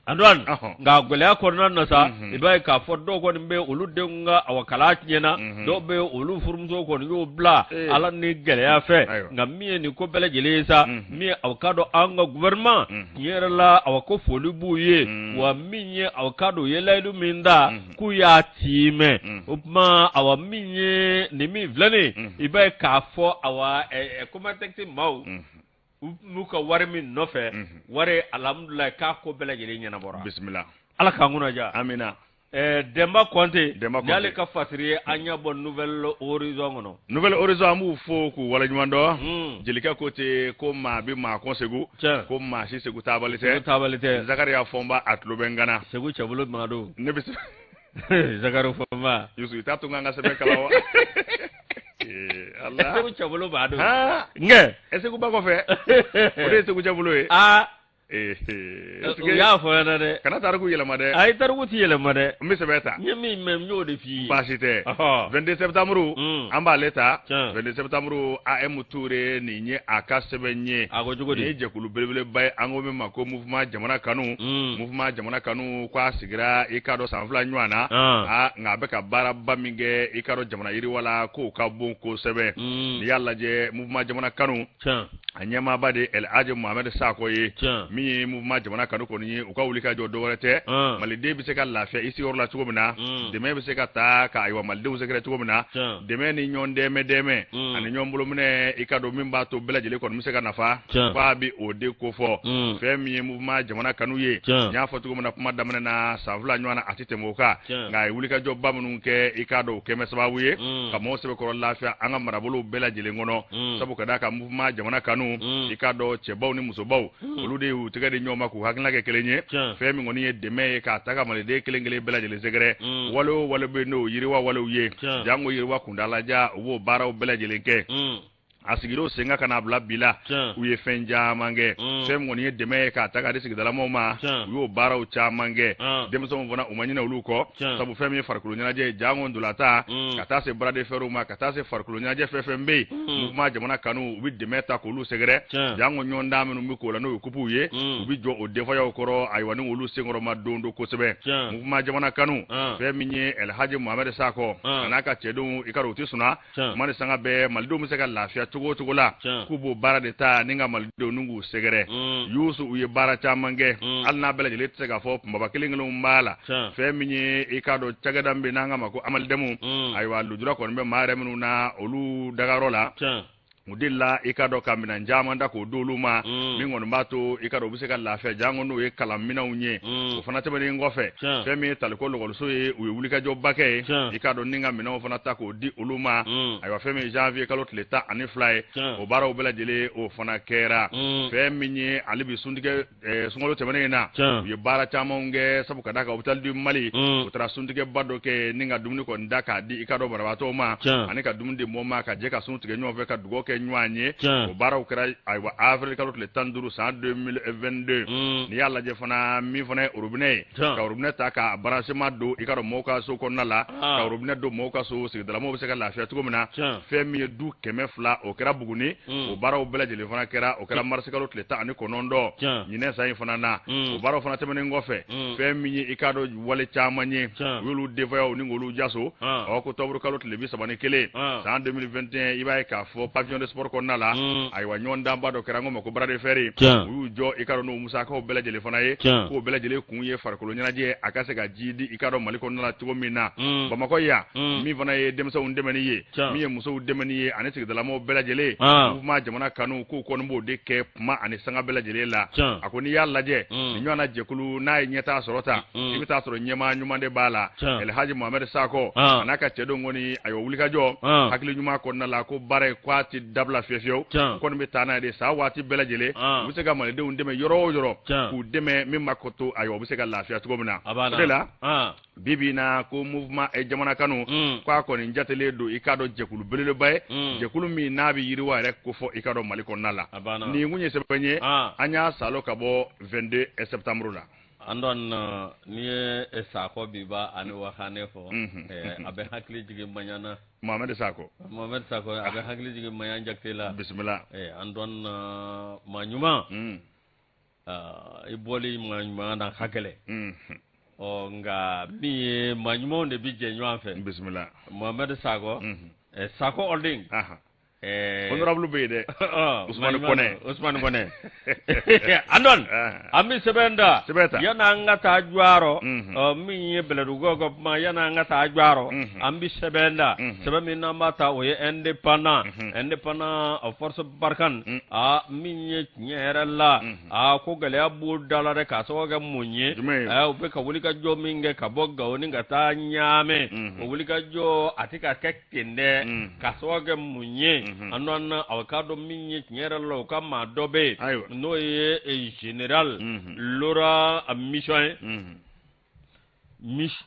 Antoine, nka gɛlɛya kɔnɔna na sa, i b'a ye k'a fɔ dɔw kɔni bɛ olu denw ka awa kalan tiɲɛna, dɔw bɛ olu furumuso kɔni y'o bila ala ni gɛlɛya fɛ. Nka min ye nin ko bɛɛ lajɛlen ye sa, min ye aw k'a dɔn an ka gouvernement, tiɲɛ yɛrɛ la, awa ko foli b'u ye. Wa min ye aw k'a dɔn u ye layidu min ta, k'u y'a tiimɛ. O tuma awa min ye nin min filɛ nin, i b'a ye k'a fɔ awa Comatex maaw u n'u ka wari min nɔfɛ, wari alhamdulilayi k'a ko bɛɛ lajɛlen ɲɛnabɔra. Bisimila. Ala k'an kunna diya. Amina. Denba Kɔnte. Denba Kɔnte. N'ale ka fasiri ye an ɲɛ bɔ Nouvel Horizon kɔnɔ. Nouvel Horizon, an b'u fo k'u waleɲuman dɔn. Jelikɛ ko ten ko maa bɛ maa kɔn Segu, ko maa si Segu taabali tɛ. Segu taabali tɛ. Zakariya Fɔnba, a tulo bɛ n kan na. Segu cɛbolo maa don. Ne bɛ se. Zakari Fɔnba. Yusu, i t'a to n ka n ka sɛbɛn kalan wa? Ala. Segu cɛbolo maa don. Nkɛ. Ɛ, Segu ba kɔfɛ. O de ye Segu cɛbolo ye. Aa. U y'a fɔ ɲɛna dɛ. Kana tariku yɛlɛma dɛ. Ayi, tariku ti yɛlɛma dɛ. N bɛ sɛbɛn ta. N ye min mɛn, n y'o de f'i ye. Baasi tɛ. 22 septembre, an b'ale ta. 22 septembre, AM Toure, nin ye a ka sɛbɛn ye. A ko cogo di? Nin ye jɛkulu belebeleba ye, an ko min ma ko Mouvement Jamana Kanu. Mouvement Jamana Kanu ko a sigira, i k'a dɔn, san 2 ɲɔgɔn na. Aa, nka a bɛ ka baaraba min kɛ, i k'a dɔn, jamana yiriwa la, k'o ka bon kosɛbɛ. N'i y'a lajɛ, Mouvement Jamana Kanu, a ɲɛmaaba de El Hadji Mohamed Sakɔ ye. Min ye Mouvement Jamana Kanu kɔni ye, u ka wuli ka jɔ dɔwɛrɛ tɛ, maliden bɛ se ka lafiya i sigiyɔrɔ la cogo min na, dɛmɛ bɛ se ka taa ka ayiwa malidenw sɛgɛrɛ cogo min na, dɛmɛ ni ɲɔgɔn dɛmɛ dɛmɛ ani ɲɔgɔn bolominɛ, i k'a dɔn, min b'a to bɛɛ lajɛlen kɔni bɛ se ka nafa, k'a bɛ o de kofɔ. Fɛn min ye Mouvement Jamana Kanu ye, n y'a fɔ cogo min na kuma daminɛ na, san 2 ɲɔgɔn na, a tɛ tɛmɛ o kan, nka a ye wulikajɔba minnu kɛ, i k'a dɔn, o kɛmɛ sababu ye ka maaw sɛbɛkɔrɔ lafiya an ka marabolow bɛɛ lajɛlen kɔnɔ, sabu ka d'a kan Mouvement Jamana Kanu, i k'a dɔn, cɛbaw ni musobaw, olu de y'u tɛgɛ di ɲɔgɔn ma k'u hakilina kɛ kelen ye. Fɛn min kɔni ye dɛmɛ ye k'a ta ka maliden kelen kelen bɛɛ lajɛlen sɛgɛrɛ, wale o wale bɛ n'o yiriwa walew ye, janko yiriwa kuntaalajan, u b'o baaraw bɛɛ lajɛlen kɛ. A sigir'o sen kan ka n'a bila bi la, u ye fɛn caman kɛ. Fɛn min kɔni ye dɛmɛ ye k'a ta k'a di sigidalamaw ma, u y'o baaraw caman kɛ. Denmisɛnw fana, u ma ɲinɛ olu kɔ, sabu fɛn min ye farikolo ɲɛnajɛ ye, janko ntolatan, ka taa se bras de fer ma, ka taa se farikolo ɲɛnajɛ fɛn fɛn bɛ yen, Mouvement Jamana Kanu, u bɛ dɛmɛ ta k'olu sɛgɛrɛ, janko ɲɔgɔndan minnu bɛ k'o la, n'o ye kupuw ye, u bɛ jɔ o denfayaw kɔrɔ, ayiwa, ni olu senkɔrɔma don don kosɛbɛ. Mouvement Jamana Kanu, fɛn min ye El Hadji Mohamed Sakɔ a n'a ka cɛdenw, i ka dɔn, u tɛ sunaa kuma ni sanga bɛɛ, malidenw bɛ se ka lafiya cogo o cogo la, k'u b'o baara de ta ni ka malidenw ni k'u sɛgɛrɛ. Yusu, u ye baara caman kɛ, hali n'a bɛɛ lajɛlen tɛ se k'a fɔ, kunbaba kelen kelenw b'a la. Fɛn min ye, i k'a dɔn, cakɛda min bɛ n'an k'a ma ko Amaldeme, ayiwa, lujura kɔni bɛ maa yɛrɛ minnu na, olu dagayɔrɔ la, u delila, i k'a dɔn, ka minɛn caman ta k'o d'olu ma, min kɔni b'a to, i k'a dɔn, u bɛ se ka lafiya, janko n'o ye kalanminɛnw ye. O fana tɛmɛnen kɔfɛ, fɛn min ye taliko lɔgɔliso ye, u ye wulikajɔba kɛ ye, i k'a dɔn, ni ka minɛnw fana ta k'o di olu ma. Ayiwa, fɛn min ye janvier kalo tile 12 ye, o baaraw bɛɛ lajɛlen, o fana kɛra. Fɛn min ye hali bi suntigɛ, sunkalo tɛmɛnen in na, u ye baara camanw kɛ, sabu ka d'a kan Hôpital du Mali, u taara suntigɛba dɔ kɛ ni ka dumuni kɔni da k'a di, i k'a dɔn, banabaatɔw ma, ani ka dumuni di mɔgɔw ma, ka jɛ ka sun tigɛ ɲɔgɔn fɛ, ka dugawu kɛ ɲɔgɔn ye. O baaraw kɛra, ayiwa, avril kalo tile 15 san 2022. N'i y'a lajɛ fana, min fana ye robinet ye, ka robinet ta ka branchement don, i k'a dɔn, mɔgɔw ka so kɔnɔna la, ka robinet don mɔgɔw ka so, sigidalamɔgɔw bɛ se ka lafiya cogo min na, fɛn min ye du 200, o kɛra Buguni. O baaraw bɛɛ lajɛlen fana kɛra, o kɛra marisi kalo tile 19 ɲinɛ san in fana na. O baaraw fana tɛmɛnen kɔfɛ, fɛn min ye, i k'a dɔn, wale caman ye, u y'olu denfayaw ni k'olu jaso. Ɔ, ko octobre kalo tile 31 san 2021, i b'a ye k'a fɔ pavillon de sport kɔnɔna la, ayiwa, ɲɔgɔndanba dɔ kɛra, an k'o ma ko bras de fer. U y'u jɔ, i k'a dɔn, n'o musakaw bɛɛ lajɛlen fana ye, k'o bɛɛ lajɛlen kun ye farikolo ɲɛnajɛ a ka se ka ji di, i k'a dɔn, Mali kɔnɔna la cogo min na. Bamakɔ yan, min fana ye denmisɛnw dɛmɛni ye, min ye musow dɛmɛni ye, ani sigidalamɔgɔw bɛɛ lajɛlen, Mouvement Jamana Kanu k'u kɔni b'o de kɛ kuma ani sanga bɛɛ lajɛlen la. A ko n'i y'a lajɛ, nin ɲɔgɔnna jɛkulu n'a ye ɲɛtaa sɔrɔ ta, i bɛ taa sɔrɔ ɲɛmaa ɲuman de b'a la. El Hadji Mohamed Sakɔ a n'a ka cɛdenw kɔni, ayiwa, wulikajɔ hakili ɲuman kɔnɔna la, ko baara ye k'a tɛ dabila fiyewu fiyewu, kɔni bɛ taa n'a ye de san waati bɛɛ lajɛlen. U bɛ se ka malidenw dɛmɛ yɔrɔ o yɔrɔ, k'u dɛmɛ min b'a to, ayiwa, u bɛ se ka lafiya cogo min na. O de la, bi bi na, ko Mouvement Jamana Kanu, k'a kɔni jatelen don, i k'a dɔn, jɛkulu belebeleba ye, jɛkulu min n'a bɛ yiriwa yɛrɛ kofɔ, i k'a dɔn, Mali kɔnɔna la. Nin kun ye sɛbɛn ye, an y'a salo ka bɔ 22 septembre la. An dɔn, n'i ye Sakɔ Biba ani Waxane fɔ, a bɛ hakili jigin Maɲana. Mohamed Sakɔ. Mohamed Sakɔ, a bɛ hakili jigin Maɲan Jakite la. Bisimila. An dɔn, maa ɲuman, i bɔli maa ɲuman na ka gɛlɛn. Ɔ, nka min ye maa ɲumanw de bɛ jɛ ɲɔgɔn fɛ. Bisimila. Mohamed Sakɔ, Sakɔ Holding. Honorable bɛ yen dɛ, Ousmane Kɔnɛ. Ousmane Kɔnɛ. An dɔn, an bɛ sɛbɛn ta. Sɛbɛn ta. Yanni an ka taa Jɔrɔ, min ye Bɛlɛdugukaw ka kuma, yanni an ka taa Jɔrɔ, an bɛ sɛbɛn ta. Sɛbɛn min n'an b'a ta, o ye Indépendant. Indépendant, Force Barkhane. Aa, min ye tiɲɛ yɛrɛ la, aa, ko gɛlɛya b'o da la dɛ, k'a sababu kɛ mun ye? U bɛ ka wulikajɔ min kɛ ka bɔ Gawo ni ka taa Ɲaamɛ, o wulikajɔ a tɛ ka kɛ ten dɛ, k'a sababu kɛ mun ye? An dɔn na, aw k'a dɔn, min ye tiɲɛ yɛrɛ la, u ka maa dɔ bɛ yen, n'o ye général Laurent Mission ye.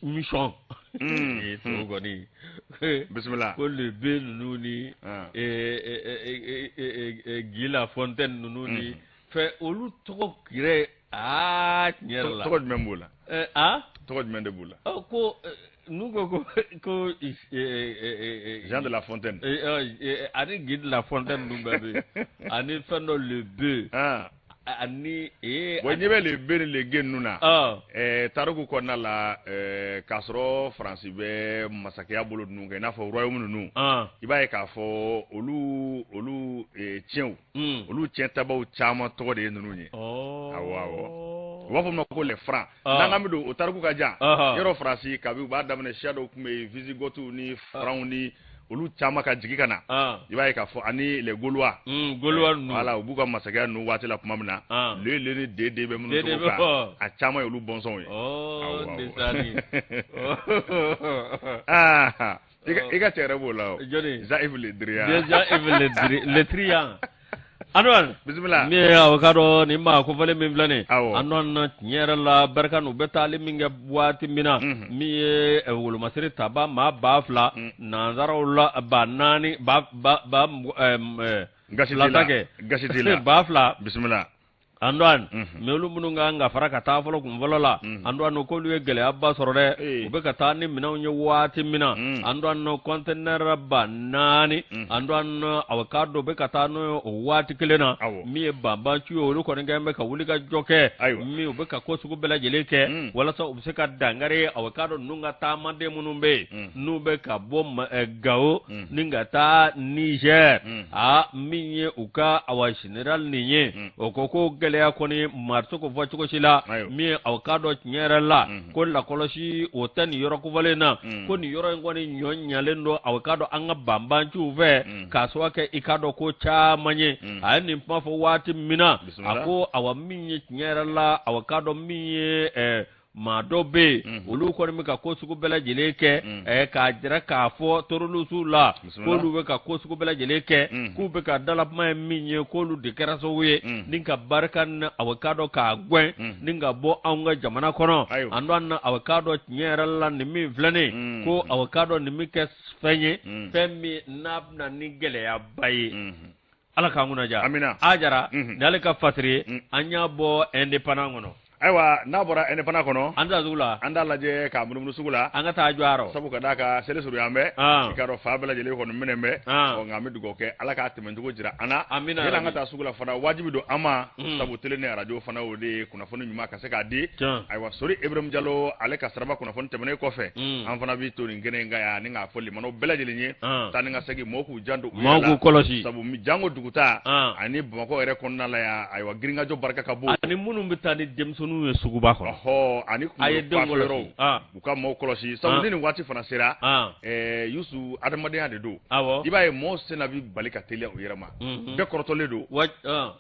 Mission to kɔni. Bisimila. Ko le B ninnu ni Guy Lafontaine ninnu ni Fɛ olu tɔgɔ yɛrɛ, aa, tiɲɛ yɛrɛ la. Tɔgɔ jumɛn b'o la? A Tɔgɔ jumɛn de b'u la? Ko n'u ko Jean de la Fontaine. Ani Guy de la Fontaine ninnu bɛɛ bɛ yen, ani fɛn dɔ, le bœuf ani Bon, ɲɛ bɛ le bœuf ni le gueux ninnu na. Tariku kɔnɔna la, k'a sɔrɔ Faransi bɛ masakɛya bolo ninnu kɛ, i n'a fɔ royaume ninnu, i b'a ye k'a fɔ olu tiɲɛw, olu tiɲɛ tabaw caman tɔgɔ de ye ninnu ye. Awɔ, u b'a fɔ ma ko les Francs. N'an k'an bɛ don o tariku ka jan. Yɔrɔ Faransi, kabi u b'a daminɛ, siya dɔw tun bɛ yen, Wisigotiw ni Francs ni olu caman ka jigin ka na, i b'a ye k'a fɔ ani les Gaulois. Gaulois ninnu. Voilà, u b'u ka masakɛya ninnu waati la tuma min na, le le ni de de bɛ minnu tɔgɔ kan, a caman ye olu bɔnsɔnw ye. Ndesani. Aa, i ka cɛ yɛrɛ b'o la o. Jɔnni? Jean-Yves Le Drian. Jean-Yves Le Drian. Antoine. Bisimila. Min ye aw k'a dɔn nin maa kofɔlen min filɛ nin ye. Antoine, tiɲɛ yɛrɛ la, barika u bɛ taali min kɛ waati min na, min ye wolomasiri taba maa 2000 nansaraw la, 4000, ba ba ba Gasi t'i la. Kɛ Gasi t'i la. 2000. Bisimila. Antoine, mais olu minnu kan ka fara ka taa fɔlɔ kun fɔlɔ la, Antoine, k'olu ye gɛlɛyaba sɔrɔ dɛ. U bɛ ka taa ni minɛnw ye waati min na, Antoine, kɔntenɛrɛ 4000, Antoine, aw k'a dɔn u bɛ ka taa n'o ye o waati kelen na. Min ye banbanciw ye, olu kɔni kɛlen bɛ ka wuli ka jɔ kɛ, min u bɛ ka ko sugu bɛɛ lajɛlen kɛ walasa u bɛ se ka dankari aw k'a dɔn ninnu ka taamaden minnu bɛ yen, n'u bɛ ka bɔ Gawo ni ka taa Nizɛri. Aa, min ye u ka awa général nin ye, o ko ko gɛlɛya kɔni maa tɛ se k'o fɔ cogo si la. Min ye aw k'a dɔn tiɲɛ yɛrɛ la ko lakɔlɔsi o tɛ nin yɔrɔ kofɔlen na, ko nin yɔrɔ in kɔni ɲɔ ɲalen don aw k'a dɔn an ka banbanciw fɛ, k'a sababu kɛ i k'a dɔn ko caman ye. A ye nin kuma fɔ waati min na, a ko awa min ye tiɲɛ yɛrɛ la, aw k'a dɔn min ye maa dɔw bɛ yen, olu kɔni bɛ ka ko sugu bɛɛ lajɛlen kɛ k'a jira k'a fɔ terroristew la k'olu bɛ ka ko sugu bɛɛ lajɛlen kɛ, k'u bɛ ka dalakuma ye min ye, k'olu de kɛra sababu ye ni ka Barkhane aw k'a dɔn k'a gɛn ni ka bɔ anw ka jamana kɔnɔ. Antoine, aw k'a dɔn tiɲɛ yɛrɛ la, nin min filɛ nin ko aw k'a dɔn nin bɛ kɛ fɛn ye, fɛn min n'a bɛna ni gɛlɛyaba ye. Ala k'an kunna diya. Amina. A Jara, nin y'ale ka fatiri ye, an y'a bɔ Indépendant kɔnɔ. Ayiwa, n'a bɔra Indépendant kɔnɔ, an taa sugu la. An t'a lajɛ k'a munumunu sugu la. An ka taa jɔ a rɔ. Sabu ka d'a kan seli surunya bɛ, i k'a dɔn fa bɛɛ lajɛlen kɔni minɛ bɛ. Ɔ, nka an bɛ dugawu kɛ, Ala k'a tɛmɛcogo jira an na. Amina. Yanni an ka taa sugu la fana, wajibi don an ma, sabu télé ni arajo fana, o de ye kunnafoni ɲuman ka se k'a di. Ayiwa, Sori Ibrahim Jalo, ale ka saraba kunnafoni tɛmɛnen kɔfɛ, an fana bɛ to nin kɛnɛ in kan yan ni k'a fɔ limanaw bɛɛ lajɛlen ye, taa ni ka segin, mɔgɔw k'u janto u yɛrɛ la, kɔlɔsi, sabu jango dugutaa ani Bamakɔ yɛrɛ kɔnɔna la yan, ayiwa, girinkajɔ barika ka bon. Ani minnu bɛ taa ni denmisɛnninw ye suguba kɔnɔ. Ɔhɔ, ani kunkolo yɔrɔw, u ka mɔgɔw kɔlɔsi, sabu ni nin waati fana sera, Yusu, adamadenya de don. I b'a ye mɔgɔw senna bɛ bali ka teliya u yɛrɛ ma, bɛɛ kɔrɔtɔlen don,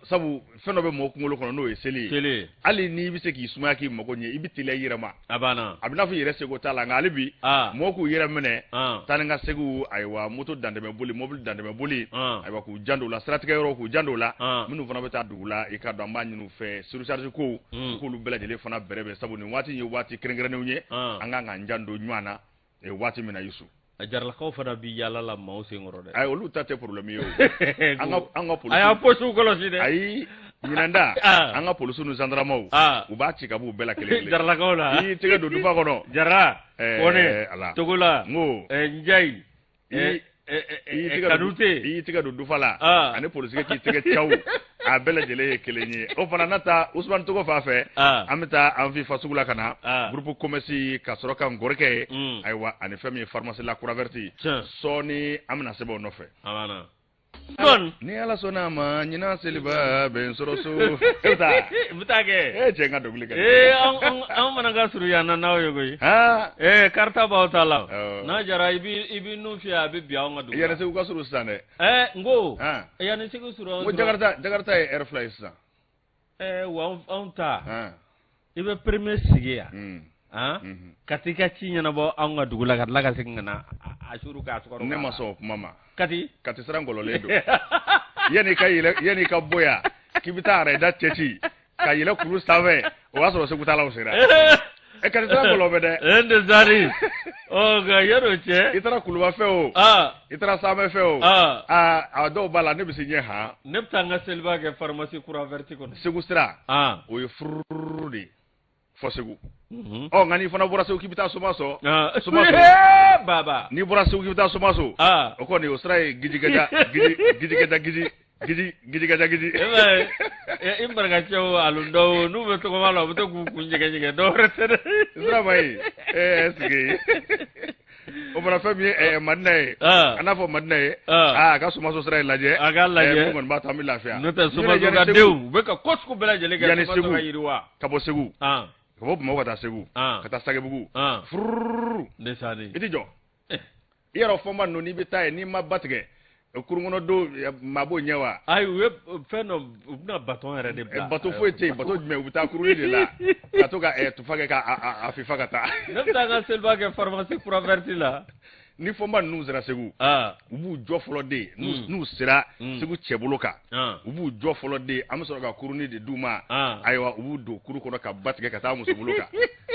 sabu fɛn dɔ bɛ mɔgɔ kunkolo kɔnɔ, n'o ye seli ye. Hali n'i bɛ se k'i sumaya k'i mago ɲɛ, i bɛ teliya i yɛrɛ ma. A banna. A bɛ n'a fɔ i yɛrɛ seko t'a la, nka hali bi mɔgɔw k'u yɛrɛ minɛ, taa ni ka seginw, ayiwa, moto dantɛmɛ boli, mobili dantɛmɛ boli, ayiwa, k'u janto u la, siratigɛ yɔrɔw, k'u janto u la. Minnu fana bɛ taa dugu la, i k'a dɔn an b'a ɲini u fɛ, surcharge kow, u k'olu bɛɛ lajɛlen fana bɛrɛbɛn, sabu nin waati in ye waati kɛrɛnkɛrɛnnenw ye, an kan k'an janto ɲɔgɔn na waati min na, Yusu. A jaralakaw fana bi yaala la maaw sen kɔrɔ dɛ. Ayi, olu ta tɛ problème ye o. An ka polisiw. A y'a poches kɔlɔsi dɛ. Ayi, ɲinan da, an ka polisiw ni zandaramaw, u b'a ci ka b'u bɛɛ la kelen kelen. Jaralakaw la. I y'i tɛgɛ don dufa kɔnɔ. Jara, Kɔnɛ, Ala. Togola, N ko. Njayi, Kanute. I y'i tɛgɛ don dufa la. Ani polisikɛ k'i tɛgɛ caw. A bɛɛ lajɛlen ye kelen ye. O fana n'a ta Usumani Togo fan fɛ, an bɛ taa an fi fa sugu la ka na groupe commerce ka sɔrɔ ka ngɔrikɛ ye. Ayiwa, ani fɛn min ye pharmacie la Croix Verte, sɔɔni an bɛna sɛbɛn o nɔfɛ. Ni Ala sɔnna a ma, ɲinan seliba bɛ n sɔrɔ so. E bɛ taa? N bɛ taa kɛ. E cɛ, n ka dɔnkili ka di. Ee, anw fana ka surun yan na n'aw ye koyi. Ee, karita b'aw ta la. N'a jara, i b'i nun fiyɛ, a bɛ bin anw ka dugu la. Yanni Segu ka surun sisan dɛ. Ɛɛ, n ko yanni Segu surun. N ko Jakarta ye heure 2 ye sisan. Ɛɛ, wa anw ta, i bɛ premier sigi yan ka t'i ka ci ɲɛnabɔ anw ka dugu la, ka tila ka segin ka na a suru k'a sukaro. Ne ma sɔn o kuma ma. Kati. Kati sira ngɔlɔlen don. Yanni i ka bɔ yan k'i bɛ taa arayida cɛci ka yɛlɛ kulu sanfɛ, o b'a sɔrɔ Segu taalaw sera. Ɛ, Kati sira ngɔlɔ bɛ dɛ. E de sari. Ɔ nka yan'o cɛ. I taara Kuluba fɛ o. Aa. I taara Samɛ fɛ o. Aa. Aa a dɔw b'a la ne bɛ se ɲɛ han. Ne bɛ taa n ka seliba kɛ pharmacie Croix Verte kɔnɔ. Segu sira. Aa. O ye furururu de ye fɔ Segu. Ɔ nka n'i fana bɔra Segu k'i bɛ taa Somaso. Somaso. Baba. N'i bɔra Segu k'i bɛ taa Somaso. Aa. O kɔni o sira ye gijigaja giji gijigaja giji. Giji gijigaja giji. E b'a ye i marakacɛw alundɔw n'u bɛ tɔgɔma la u bɛ to k'u kun ɲɛgɛɲɛgɛ dɔw wɛrɛ tɛ dɛ. Siraba ye est ce que o fana fɛn min ye Madina ye an n'a fɔ Madina ye a ka Somaso sira in lajɛ a k'a lajɛ min kɔni b'a to an bɛ lafiya. N'o tɛ Somaso ka denw u bɛ ka ko sugu bɛɛ lajɛlen kɛ yanni Segu ka yiriwa ka bɔ Segu ka bɔ Bamakɔ ka taa Segu ka taa Sagebugu furururu i tɛ jɔ. I yɛrɛ fɔnba ninnu n'i bɛ taa yen n'i ma ba tigɛ kurun kɔnɔ don maa b'o ɲɛ wa ayi u ye fɛn dɔ u bɛna baton yɛrɛ de bila bato foyi tɛ yen bato jumɛn u bɛ taa kurun de la ka to ka tufa kɛ k'a fifa ka taa ne bɛ taa n ka seliba kɛ pharmacie Croix Verte la ni fɔnba ninnu sera Segu u b'u jɔ fɔlɔ de n'u sera Segu cɛbolo kan u b'u jɔ fɔlɔ de an bɛ sɔrɔ ka kurunin de d'u ma ayiwa u b'u don kurun kɔnɔ ka ba tigɛ ka taa musobolo kan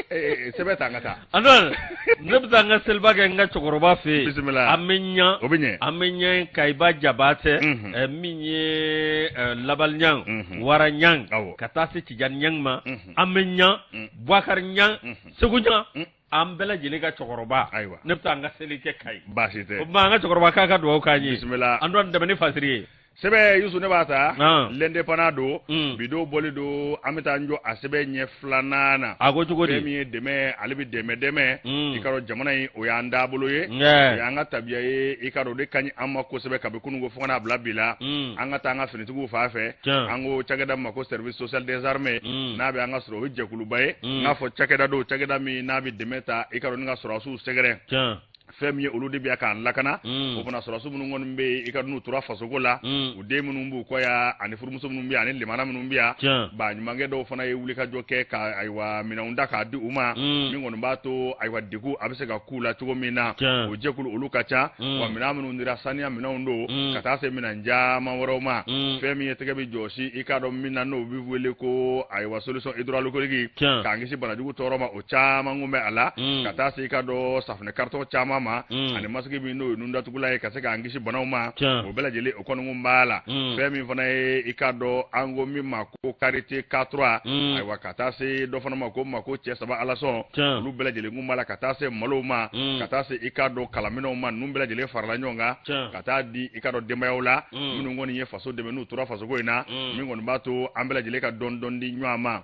sɛbɛn ta an ka taa Antoine ne bɛ taa n ka seliba kɛ n ka cɛkɔrɔba fɛ yen bisimila an bɛ ɲa o bɛ ɲɛ an bɛ ɲɛ Kayiba Jabatɛ min ye Labali Ɲang Wara Ɲang ka taa se Tijani Ɲang ma an bɛ ɲa Bubakari Ɲang Segu Ɲang an bɛɛ lajɛlen ka cɛkɔrɔba ayiwa ne bɛ taa n ka seli kɛ Kayi baasi tɛ o tuma an ka cɛkɔrɔba k'a ka dugawu k'an ye bisimila Antoine dɛmɛ ni fasiri ye Sɛbɛn Yusu ne b'a ta l'Indépendant don bi don bɔli don an bɛ taa n jɔ a sɛbɛn ɲɛ filanan na a ko cogo di fɛn min ye dɛmɛ ale bɛ dɛmɛ dɛmɛ i k'a dɔn jamana in o y'an taabolo ye o y'an ka tabiya ye i k'a dɔn o de ka ɲi an ma kosɛbɛ kabi kununko fo ka n'a bila bi la an ka taa an ka finitigiw fan fɛ an ko cakɛda ma ko service social des armées n'a bɛ an ka sɔrɔ o ye jɛkuluba ye n k'a fɔ cakɛda don cakɛda min n'a bɛ dɛmɛ ta i k'a dɔn ni ka sɔrɔdasiw sɛgɛrɛ fɛn min ye olu de bɛ yan k'an lakana o fana sɔrɔdasi minnu kɔni bɛ yen i k'a dɔn n'u tora fasoko la u den minnu b'u kɔ yan ani furumuso minnu bɛ yan ani limana minnu bɛ yan baɲumankɛ dɔw fana ye wulikajɔ kɛ ka ayiwa minɛnw da k'a di u ma min kɔni b'a to ayiwa degun a bɛ se ka k'u la cogo min na o jɛkulu olu ka ca wa minɛn minnu dira saniya minɛnw don ka taa se minɛn caman wɛrɛw ma fɛn min ye tɛgɛ bɛ jɔsi i k'a dɔn min na n'o bɛ wele ko ayiwa solution hydroalcoolique k'an kisi banajugu tɔɔrɔ ma o caman kun bɛ a la ka taa se i k'a dɔn safunɛ karitɔn caman ma ani masque min n'o ye nundatugulan ye ka se k'an kisi banaw ma o bɛɛ lajɛlen o kɔni kun b'a la fɛn min fana ye i k'a dɔn an ko min ma ko karité K3 ayiwa ka taa se dɔ fana ma ko ma ko cɛ saba alasɔn olu bɛɛ lajɛlen kun b'a la ka taa se malow ma ka taa se i k'a dɔn kalaminɛnw ma ninnu bɛɛ lajɛlen farala ɲɔgɔn kan ka taa di i k'a dɔn denbayaw la minnu kɔni ye faso dɛmɛ n'u tora fasoko in na min kɔni b'a to an bɛɛ lajɛlen ka dɔɔni dɔɔni di ɲɔgɔn ma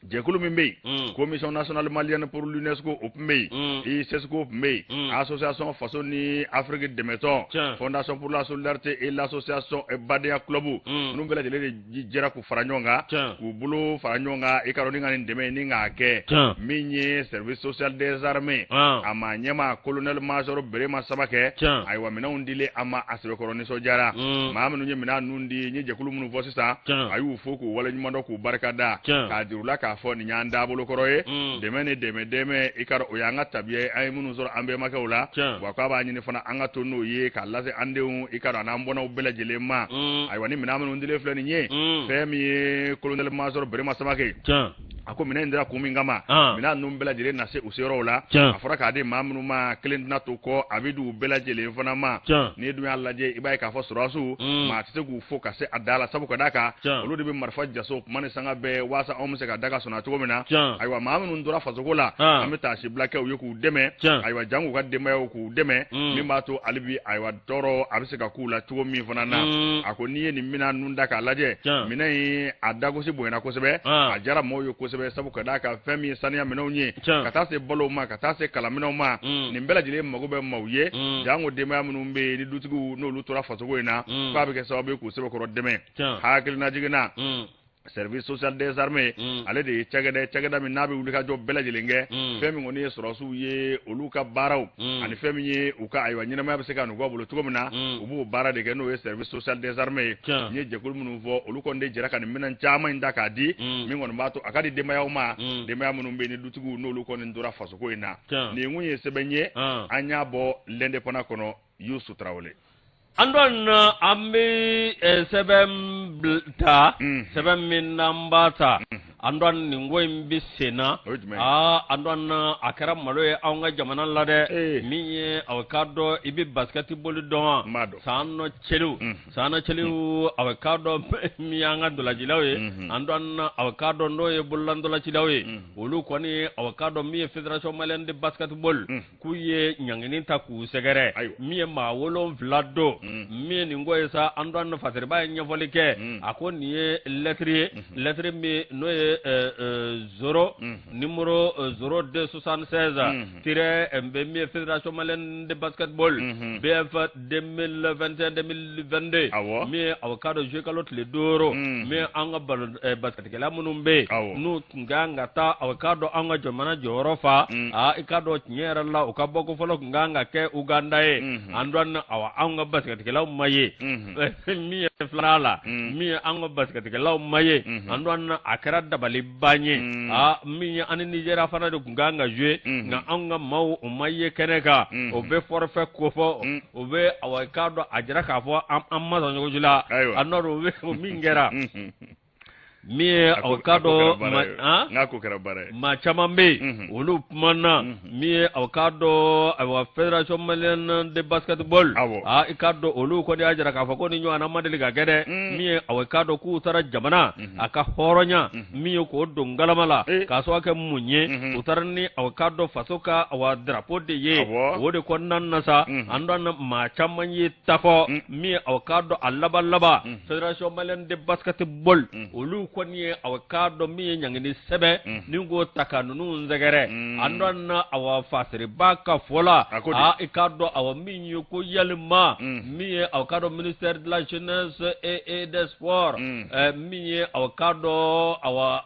jɛkulu min bɛ yen commission nationale malienne pour l'UNESCO o tun bɛ yen ICESCO tun bɛ yen association faso ni Afrique dɛmɛtɔn fondation pour la solidarité et l'association Badenya club ninnu bɛɛ lajɛlen de jɛra k'u fara ɲɔgɔn kan k'u bolo fara ɲɔgɔn kan i k'a dɔn ni ka nin dɛmɛ ni k'a kɛ min ye service social des armées a maa ɲɛmaa colonel major Berema Samakɛ ayiwa minɛnw dilen a ma a sɛbɛkɔrɔ nisɔndiyara maa minnu ye minɛn ninnu di n ye jɛkulu minnu fɔ sisan a y'u fo k'u waleɲuman dɔn k'u barika da k'a jira u la k'a fɔ nin y'an taabolo kɔrɔ ye dɛmɛ ni dɛmɛ dɛmɛ i k'a dɔn o y'an ka tabiya ye an ye minnu sɔrɔ an bɛnbakɛw la wa k'a b'a ɲini fana an ka to n'o ye k'a lase an denw i k'a dɔn an'an bɔnnaw bɛɛ lajɛlen ma ayiwa ni minɛn minnu dilen filɛ nin ye fɛn min ye colonel major Berema Samakɛ a ko minɛn in dira kun min kama minɛn ninnu bɛɛ lajɛlen na se u seyɔrɔw la a fɔra k'a di maa minnu ma kelen tɛna to kɔ a bɛ di u bɛɛ lajɛlen fana ma n'i dun y'a lajɛ i b'a ye k'a fɔ sɔrɔdasiw maa tɛ se k'u fo ka se a da la sabu ka d'a kan olu de bɛ marifa jaso kuma ni sanga bɛɛ waasa anw bɛ se ka da ka sunɔgɔ cogo min na ayiwa maa minnu tora fasoko la an bɛ taasibila kɛ u ye k'u dɛmɛ ayiwa jango u ka denbayaw k'u dɛmɛ min b'a to hali bi ayiwa tɔɔrɔ a bɛ se ka k'u la cogo min fana na a ko n'i ye nin minɛn ninnu da k'a lajɛ minɛn in a dagosi bonyana kosɛbɛ a diyara maaw ye kosɛbɛ sabu ka d'a kan fɛn min ye saniya minɛnw ye ka taa se balow ma ka taa se kalanminɛnw ma nin bɛɛ lajɛlen mago bɛ maaw ye jango denbaya minnu bɛ yen ni dutigiw n'olu tora fasoko in na k'a bɛ kɛ sababu ye k'u sɛbɛkɔrɔ dɛmɛ hakilinajigin na service social des armées ale de ye cakɛda ye cakɛda min n'a bɛ wulikajɔ bɛɛ lajɛlen kɛ fɛn min kɔni ye sɔrɔdasiw ye olu ka baaraw ani fɛn min ye u ka ayiwa ɲɛnamaya bɛ se ka nɔgɔya bolo cogo min na u b'o baara de kɛ n'o ye service social des armées ye n ye jɛkulu minnu fɔ olu kɔni de jɛra ka nin minɛn caman in ta k'a di min kɔni b'a to a ka di denbayaw ma denbaya minnu bɛ yen ni dutigiw n'olu kɔni tora fasoko in na nin kun ye sɛbɛn ye an y'a bɔ l'Indépendant kɔnɔ Yusu Tarawele Antoine an bɛ sɛbɛn ta sɛbɛn min n'an b'a ta. Antoine, nin ko in bɛ sen na. Aa Antoine, a kɛra malo ye anw ka jamana la dɛ. Min ye aw k'a dɔn, i bɛ basikɛti boli dɔn wa? San nɔ cɛliw, san nɔ cɛliw, aw k'a dɔn min y'an ka ntolacilaw ye, Antoine, aw k'a dɔn n'o ye bolola ntolacilaw ye, olu kɔni, aw k'a dɔn min ye Fédération malienne de basketball, k'u ye ɲangini ta k'u sɛgɛrɛ. Min ye maa 7 don, min ye nin ko ye sa, Antoine, Fasiriba ye ɲɛfɔli kɛ. A ko nin ye lɛtiri ye, lɛtiri min n'o ye 0 numéro 0276 tiret bɛ min ye Fédération malienne de basketball BF 2021 2022, min ye aw k'a dɔn juillet kalo tile 5, min ye an ka basketikɛla minnu bɛ yen, n'u tun kan ka taa, aw k'a dɔn, an ka jamana jɔyɔrɔ fa. Aa, i k'a dɔn tiɲɛ yɛrɛ la, u ka bɔko fɔlɔ tun kan ka kɛ Uganda ye. Antoine, awa, anw ka basketikɛlaw ma ye. Min ye filanan la, min ye an ka basketikɛlaw ma ye, Antoine, a kɛra dabaliban ye. Aa, min ye an ni Nigéria fana de tun kan ka jouer, nka anw ka maaw, u ma ye kɛnɛ kan. O bɛ forfait kofɔ, o bɛ, awa, i k'a dɔn a jira k'a fɔ an ma sɔn cogo si la. A nɔ o bɛ o min kɛra, min ye aw k'a dɔn n'a ko kɛra baara ye, maa caman bɛ yen, olu kumana. Min ye aw k'a dɔn, ayiwa, Fédération malienne de basketball, aa, i k'a dɔn olu kɔni y'a jira k'a fɔ ko ni ɲɔgɔnna ma deli ka kɛ dɛ. Min ye, aw k'a dɔn k'u taara jamana a ka hɔrɔnya, min ye k'o don galama la, k'a sababu kɛ mun ye? U taara ni, aw k'a dɔn, faso ka, awa, drapeau de ye. O de kɔnɔna na sa, an dɔn maa caman ye ta fɔ. Min ye, aw k'a dɔn, a laban laban, Fédération malienne de basketball, olu kɔni ye, aw k'a dɔn, min ye ɲangini sɛbɛn ni k'o ta ka ninnu sɛgɛrɛ. An dɔn, awa, Fasiriba ka fɔ la, aa, i k'a dɔn, awa, min ye ko yalima min ye, aw k'a dɔn, ministère de la Jeunesse et des Sports, min ye, aw k'a dɔn, awa,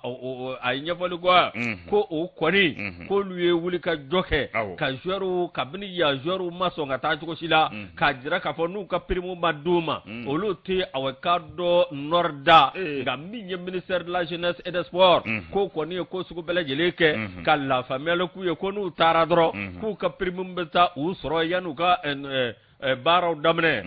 a ye ɲɛfɔli kɔ ko o kɔni k'olu ye wuli ka jɔ kɛ ka joueurs, kabini yan joueurs ma sɔn ka taa cogo si la, k'a jira k'a fɔ n'u ka prime ma d'u ma, olu tɛ, aw k'a dɔn, nord da. Nka min ye ministère de la Jeunesse et des Sports, k'o kɔni ye ko sugu bɛɛ lajɛlen kɛ ka lafaamuyali k'u ye ko n'u taara dɔrɔn, k'u ka prime bɛ taa u sɔrɔ yan'u ka baaraw daminɛ.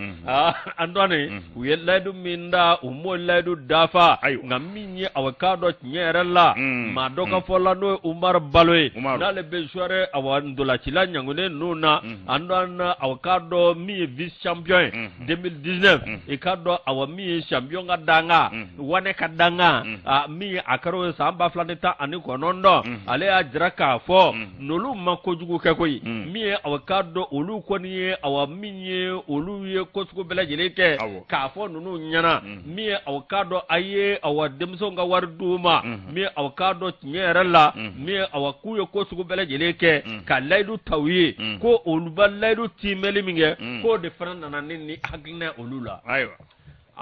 Antoine, u ye layidu min da, u m'o layidu dafa. Nka min ye, aw k'a dɔn, tiɲɛ yɛrɛ la, maa dɔ ka fɔ la, n'o ye Umaru Balo ye, n'ale bɛ joueur, awa, ntolacila ɲangunen ninnu na, Antoine, aw k'a dɔn, min ye vice champion ye 2019, i k'a dɔn, awa, min ye champion ka danga, wane ka danga, min ye a kɛra o ye san 2019, ale y'a jira k'a fɔ n'olu ma kojugu kɛ koyi. Min ye, aw k'a dɔn, olu kɔni ye, awa, min ye olu ye ko sugu bɛɛ lajɛlen kɛ k'a fɔ ninnu ɲɛna. Min ye, aw k'a dɔn, a ye, awa, denmisɛnw ka wari d'u ma. Min ye, aw k'a dɔn, tiɲɛ yɛrɛ la, min ye, awa, k'u ye ko sugu bɛɛ lajɛlen kɛ ka layidu ta u ye, ko olu ba layidu tiimɛli min kɛ, k'o de fana nana ni hakilina olu la. Ayiwa.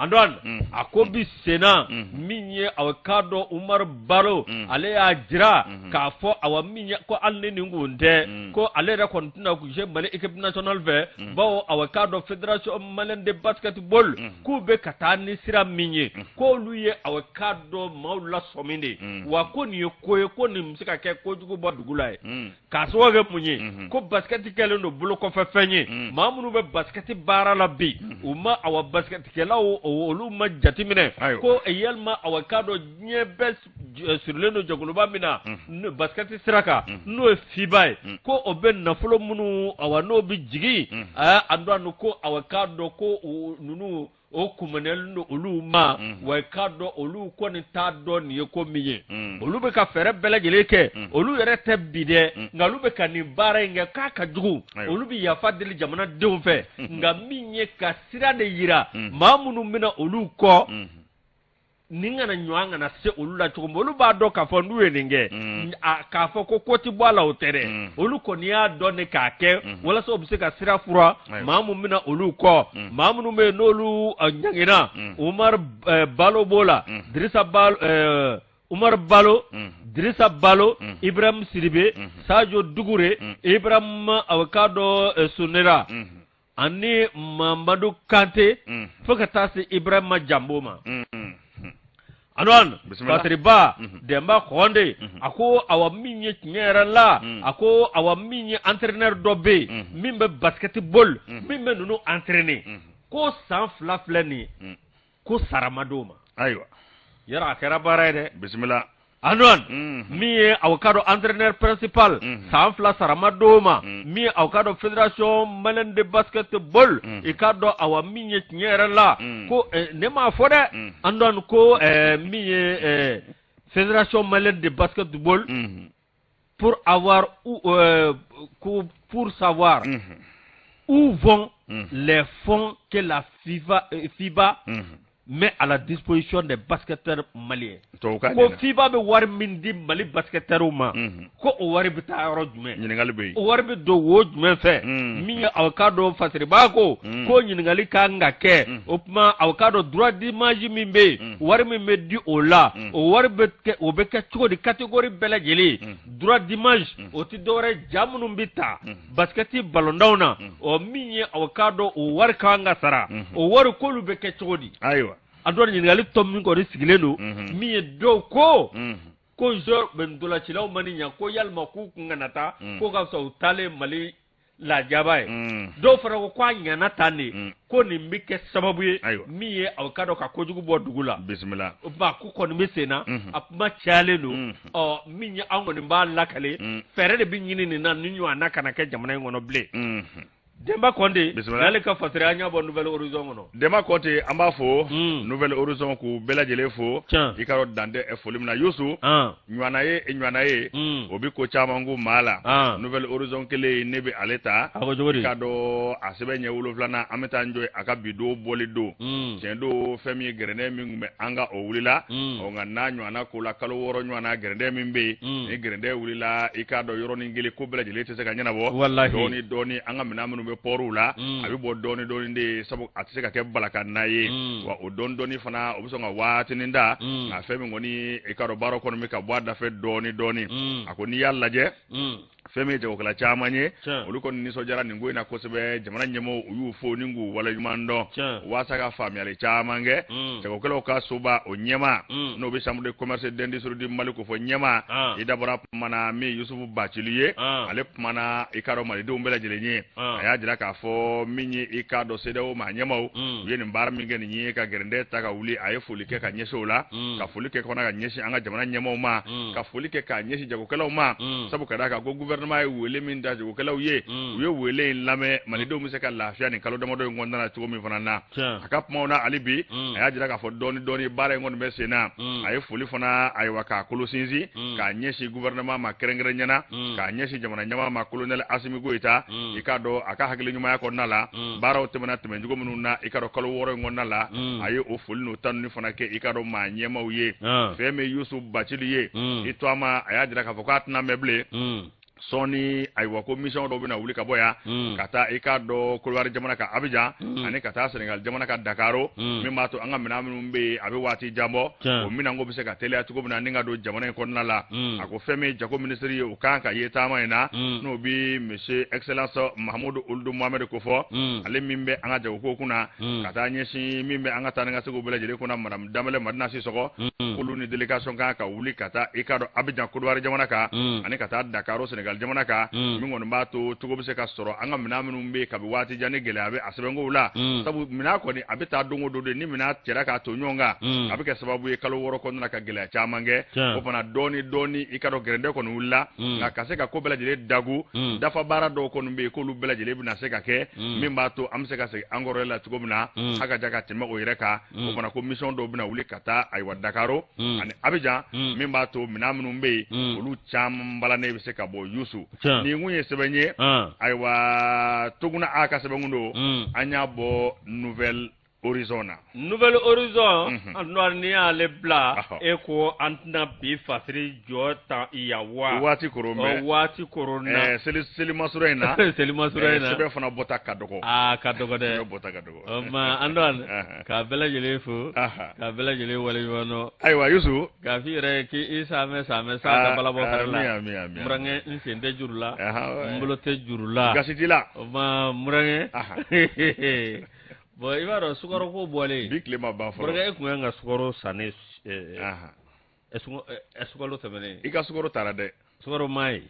Antoine, a ko bi senna, min ye, aw k'a dɔn, Umaru Balo, ale y'a jira k'a fɔ, awa, min ye ko hali ni nin kun tɛ, ko ale yɛrɛ kɔni tɛna jouer Mali équipe nationale fɛ, bawo, aw k'a dɔn, Fédération malienne de basketball, k'u bɛ ka taa ni sira min ye, k'olu ye, aw k'a dɔn, maaw lasɔmi de wa, ko nin ye ko ye, ko nin bɛ se ka kɛ kojugu bɔ dugu la ye. K'a sababu kɛ mun ye? Ko basikɛti kɛlen don bolo kɔfɛ fɛn ye. Maa minnu bɛ basikɛti baara la bi, u ma, awa, basikɛtikɛlaw, olu ma jateminɛ ko yalima, awa, k'a dɔn diɲɛ bɛɛ sirilen don jɛkuluba min na basikɛti sira kan, n'o ye FIBA ye, ko o bɛ nafolo minnu, awa, n'o bɛ jigin a dɔn, ko, awa, k'a dɔn ko ninnu o kumalen don olu ma. Wa i k'a dɔn, olu kɔni t'a dɔn nin ye ko min ye. Olu bɛ ka fɛɛrɛ bɛɛ lajɛlen kɛ, olu yɛrɛ tɛ bi dɛ, nka olu bɛ ka nin baara in kɛ k'a ka jugu. Olu bɛ yafa deli jamanadenw fɛ, nka min ye ka sira de yira maa minnu bɛna olu kɔ, nin kana ɲɔgɔn kana se olu la cogo min. Olu b'a dɔn k'a fɔ n'u ye nin kɛ, k'a fɔ ko ko tɛ bɔ a la, o tɛ dɛ. Olu kɔni y'a dɔn de k'a kɛ walasa u bɛ se ka sira fura maa min bɛna olu kɔ. Maa minnu bɛ yen n'olu ɲangina, Umaru Balo b'o la, Dirisa Balo, Umaru Balo, Dirisa Balo, Ibrahim Sidibe, Sajo Dugure, Ibrahim, a k'a dɔn, Sunera ani Mamadu Kante, fo ka taa se Ibrahima Janbo ma. Antoine, Fasiriba Denba Kɔnde, a ko, awa, min ye tiɲɛ yɛrɛ la, a ko, awa, min ye entraîneur dɔ bɛ yen min bɛ basketball, min bɛ ninnu entraîner, ko san 2 filɛ nin ye, ko sara ma d'o ma. Ayiwa. Yɔrɔ a kɛra baara ye dɛ. Bisimila. Antoine min ye aw k'a dɔn entraîneur principal san 2 sara ma d'o ma min ye aw k'a dɔn fédération malienne de basketball i k'a dɔn awa min ye tiɲɛ yɛrɛ la ko ne m'a fɔ dɛ Antoine ko min ye fédération malienne de basketball pour avoir pour savoir où vont les fonds que la FIFA FIBA met à la disposition des basketteurs maliens. Ko FIBA bɛ wari min di Mali basketteurs ma, ko o wari bɛ taa yɔrɔ jumɛn? Ɲininkali bɛ yen. O wari bɛ don wo jumɛn fɛ? Min ye aw k'a dɔn Fasiriba ko ko ɲininkali kan ka kɛ. O tuma aw k'a dɔn droit d'image min bɛ yen, wari min bɛ di o la, o wari bɛ kɛ, o bɛ kɛ cogo di catégorie bɛɛ lajɛlen? Droit d'image o tɛ dɔwɛrɛ, ja minnu bɛ ta basket ballondanw na, ɔ min ye aw k'a dɔn o wari kan ka sara, o wari k'olu bɛ kɛ cogo di? Ayiwa. A dɔn ɲininkali tɔ min kɔni sigilen don, min ye dɔw ko ko joueur ntolacilaw ma ni ɲa, ko yalima k'u kun kana taa, ko ka fisa u taalen Mali lajaba ye. Dɔw fana ko k'a ɲana tan de, ko nin bɛ kɛ sababu ye min ye aw k'a dɔn ka kojugu bɔ dugu la. Bisimila. O tuma ko kɔni bɛ sen na, a kuma cayalen don. Ɔ min ye an kɔni b'a lakale, fɛɛrɛ de bɛ ɲini nin na ni ɲɔgɔnna kana kɛ jamana in kɔnɔ bilen. Denba Kɔnte n'ale ka fasiri an y'a bɔ Nouvel Horizon kɔnɔ. Denba Kɔnte, an b'a fo Nouvel Horizon k'u bɛɛ lajɛlen fo. I k'a dɔn dan tɛ foli min na Yusu. Ɲɔgɔnna ye ɲɔgɔnna ye, o bɛ ko caman ko maa la. Nouvel Horizon kelen ne bɛ ale ta. A ko cogo di? I k'a dɔn a sɛbɛn ɲɛ 7nan, an bɛ taa n jɔ a ka bi don bɔli don. Tiɲɛ don, fɛn min ye gɛrɛndɛ min tun bɛ an ka o wulila. Ɔ nka n'a ɲɔgɔnna ko la kalo 6 ɲɔgɔnna gɛrɛndɛ min bɛ yen, ni gɛrɛndɛ wulila, i k'a dɔn yɔrɔnin kelen ko bɛɛ lajɛlen tɛ se ka ɲɛnabɔ. Walahi. Dɔɔni dɔɔni an ka minɛn minnu bɛ pɔriw la, a bɛ bɔ dɔɔni dɔɔni de ye, sabu a tɛ se ka kɛ balakanna ye. Wa o dɔɔni dɔɔni fana o bɛ sɔn ka waatinin da. Nka fɛn min kɔni, i k'a dɔn baara kɔni bɛ ka bɔ a dafɛ dɔɔni dɔɔni. A ko n'i y'a lajɛ, fɛn min ye jagokɛla caman ye, olu kɔni nisɔndiyara nin ko in na kosɛbɛ. Jamana ɲɛmɔgɔw u y'u fo ni k'u waleɲuman dɔn waasa ka faamuyali caman kɛ. Jagokɛlaw ka soba o ɲɛmaa, n'o bɛ chambre de commerce d'industrie du Mali ko fɔ ɲɛmaa, i dabɔra kumana min Yusufu Bacili ye, ale kumana i k'a dɔn malidenw bɛɛ lajɛlen ye. A y'a jira k'a fɔ min ye i k'a dɔn CEDEAO maa ɲɛmaaw u ye nin baara min kɛ nin ye ka gɛrɛndɛ ta ka wuli, a ye foli kɛ ka ɲɛsin o la, ka foli kɛ fana ka ɲɛsin an ka jamana ɲɛmaaw ma, ka foli kɛ k'a ɲɛsin jagokɛlaw ma, sabu ka d'a kan ko gouvernement ye wele min da jagokɛlaw ye, u ye wele in lamɛn, malidenw bɛ se ka lafiya nin kalo damadɔ in kɔnɔna na cogo min fana na. A ka kumaw na hali bi, a y'a jira k'a fɔ dɔɔni dɔɔni baara in kɔni bɛ sen na. A ye foli fana ayiwa k'a kolo sinsin k'a ɲɛsin gouvernement ma kɛrɛnkɛrɛnya na, k'a ɲɛsin jamana ɲɛmaa ma colonel Asimi Goyita. I k'a dɔn a ka hakili ɲumanya kɔnɔna la, baaraw tɛmɛna tɛmɛcogo minnu na, i k'a dɔn kalo 6 in kɔnɔna la, a ye o foli n'o tanuni fana kɛ i k'a dɔn maa ɲɛmaaw ye. Fɛn min Yusu Bacili ye, i to a ma, a y'a jira k'a fɔ k'a tɛna mɛn bilen. Sɔɔni ayiwa ko mission dɔw bɛna wuli ka bɔ yan ka taa i k'a dɔn Kɔdiwari jamana kan Abijan, ani ka taa Senegal jamana kan Dakaro, min b'a to an ka minɛn minnu bɛ yen a bɛ waati jan bɔ, o minɛnko bɛ se ka teliya cogo min na ni ka don jamana in kɔnɔna la. A ko fɛn min jago minisiri ye, o kan ka ye taama in na, n'o bɛ monsieur excellence Mahamudu Uld Mohamed ko fɔ, ale min bɛ an ka jagoko kunna, ka taa ɲɛsin min bɛ an ka taa ni ka seginw bɛɛ lajɛlen kunna, madame Danbɛlɛ Madina Sisɔkɔ, k'olu ni délégation kan ka wuli ka taa i k'a dɔn Abijan Kɔdiwari jamana kan, ani ka taa Dakaro Senegal jamana kan, min kɔni b'a to cogo bɛ se ka sɔrɔ an ka minɛn minnu bɛ yen kabi waati jan ni gɛlɛya bɛ a sɛbɛnkow la, sabu minɛn kɔni a bɛ taa don o don de, ni minɛn cɛra k'a to ɲɔgɔn kan, a bɛ kɛ sababu ye kalo 6 kɔnɔna na ka gɛlɛya caman kɛ. O fana dɔɔni dɔɔni i k'a dɔn gɛrɛndɛ kɔni wulila, nka ka se ka ko bɛɛ lajɛlen dagu dafa, baara dɔw kɔni bɛ yen k'olu bɛɛ lajɛlen bɛna se ka kɛ, min b'a to an bɛ se ka segin an kɔrɔlen la cogo min na, a ka ja ka tɛmɛ o yɛrɛ kan. O fana ko mission dɔw bɛna wuli ka taa ayiwa Dakaro ani Abijan, min b'a to minɛn minnu bɛ yen olu caman balannen bɛ se ka bɔ. Yusu, nin kun ye sɛbɛn ye, ayiwa Toguna a ka sɛbɛn kun don, an y'a bɔ Nouvel Horizon na. Nouvel Horizon, n'i y'ale bila, e ko an tɛna bi fasiri jɔ ta yan wa? Waati koron bɛ. Waati koron na. Seli masurunya in na. Seli masurunya in na. Sɛbɛn fana bɔta ka dɔgɔ. Aa, ka dɔgɔ dɛ. Sɛbɛn bɔta ka dɔgɔ. O tuma Antoine, k'a bɛɛ lajɛlen fo, k'a bɛɛ lajɛlen waleɲuman dɔn. Ayiwa Yusu. K'a f'i yɛrɛ ye k'i saamɛ saamɛ sa ka balabɔ fɛrɛ la. N burankɛ, n sen tɛ juru la, n bolo tɛ juru la. Gasi t'i la. O tuma n burankɛ. Bon, i b'a dɔn sukaro ko bɔlen. Bi tile ma ban fɔlɔ. Burankɛ, e tun kan ka sukaro san ne sukalo tɛmɛnen. I ka sukaro taara dɛ. Sukaro ma ye.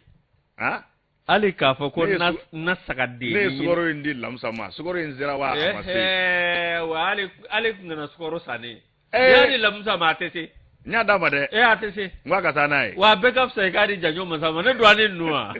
Hali k'a fɔ ko na saga den. Ne ye sukaro in di Lamisa ma, sukaro in sera wa a ma se. Wa hali tun kana sukaro san ne. N'i y'a di Lamisa ma, a tɛ se. N y'a d'a ma dɛ. E a tɛ se. N k'a ka taa n'a ye. Wa a bɛɛ ka fisa i k'a di Janjo masa ma, ne dɔgɔnin ninnu wa.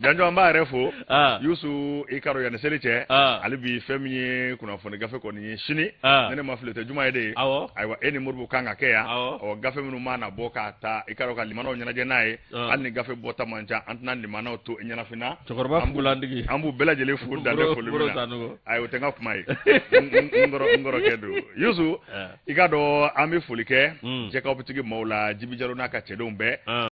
Janjo, an b'a yɛrɛ fo. Ah. Yusu, i k'a dɔn yanni seli cɛ. Ah. Hali bi fɛn min ye kunnafoni gafe kɔni ye sini. Ah. Ne ma fili, o tɛ juma ye de ye. Awɔ. Ayiwa, e ni Moribo kan ka kɛ yan. Awɔ. Ɔ, gafe minnu mana bɔ k'a ta, i k'a dɔn ka limanaw ɲɛnajɛ n'a ye. Hali ni gafe bɔta man ca, an tɛna limanaw to ɲɛnafin na. Cɛkɔrɔba fugulantigi. An b'u bɛɛ lajɛlen fo dan tɛ foli min na. Ayi, o tɛ n ka kuma ye. N kɔrɔkɛ don. Yusu, i k'a dɔn an bɛ foli kɛ Jɛkawpitigi maaw la, Jibi Jalo n'a ka cɛdenw bɛɛ.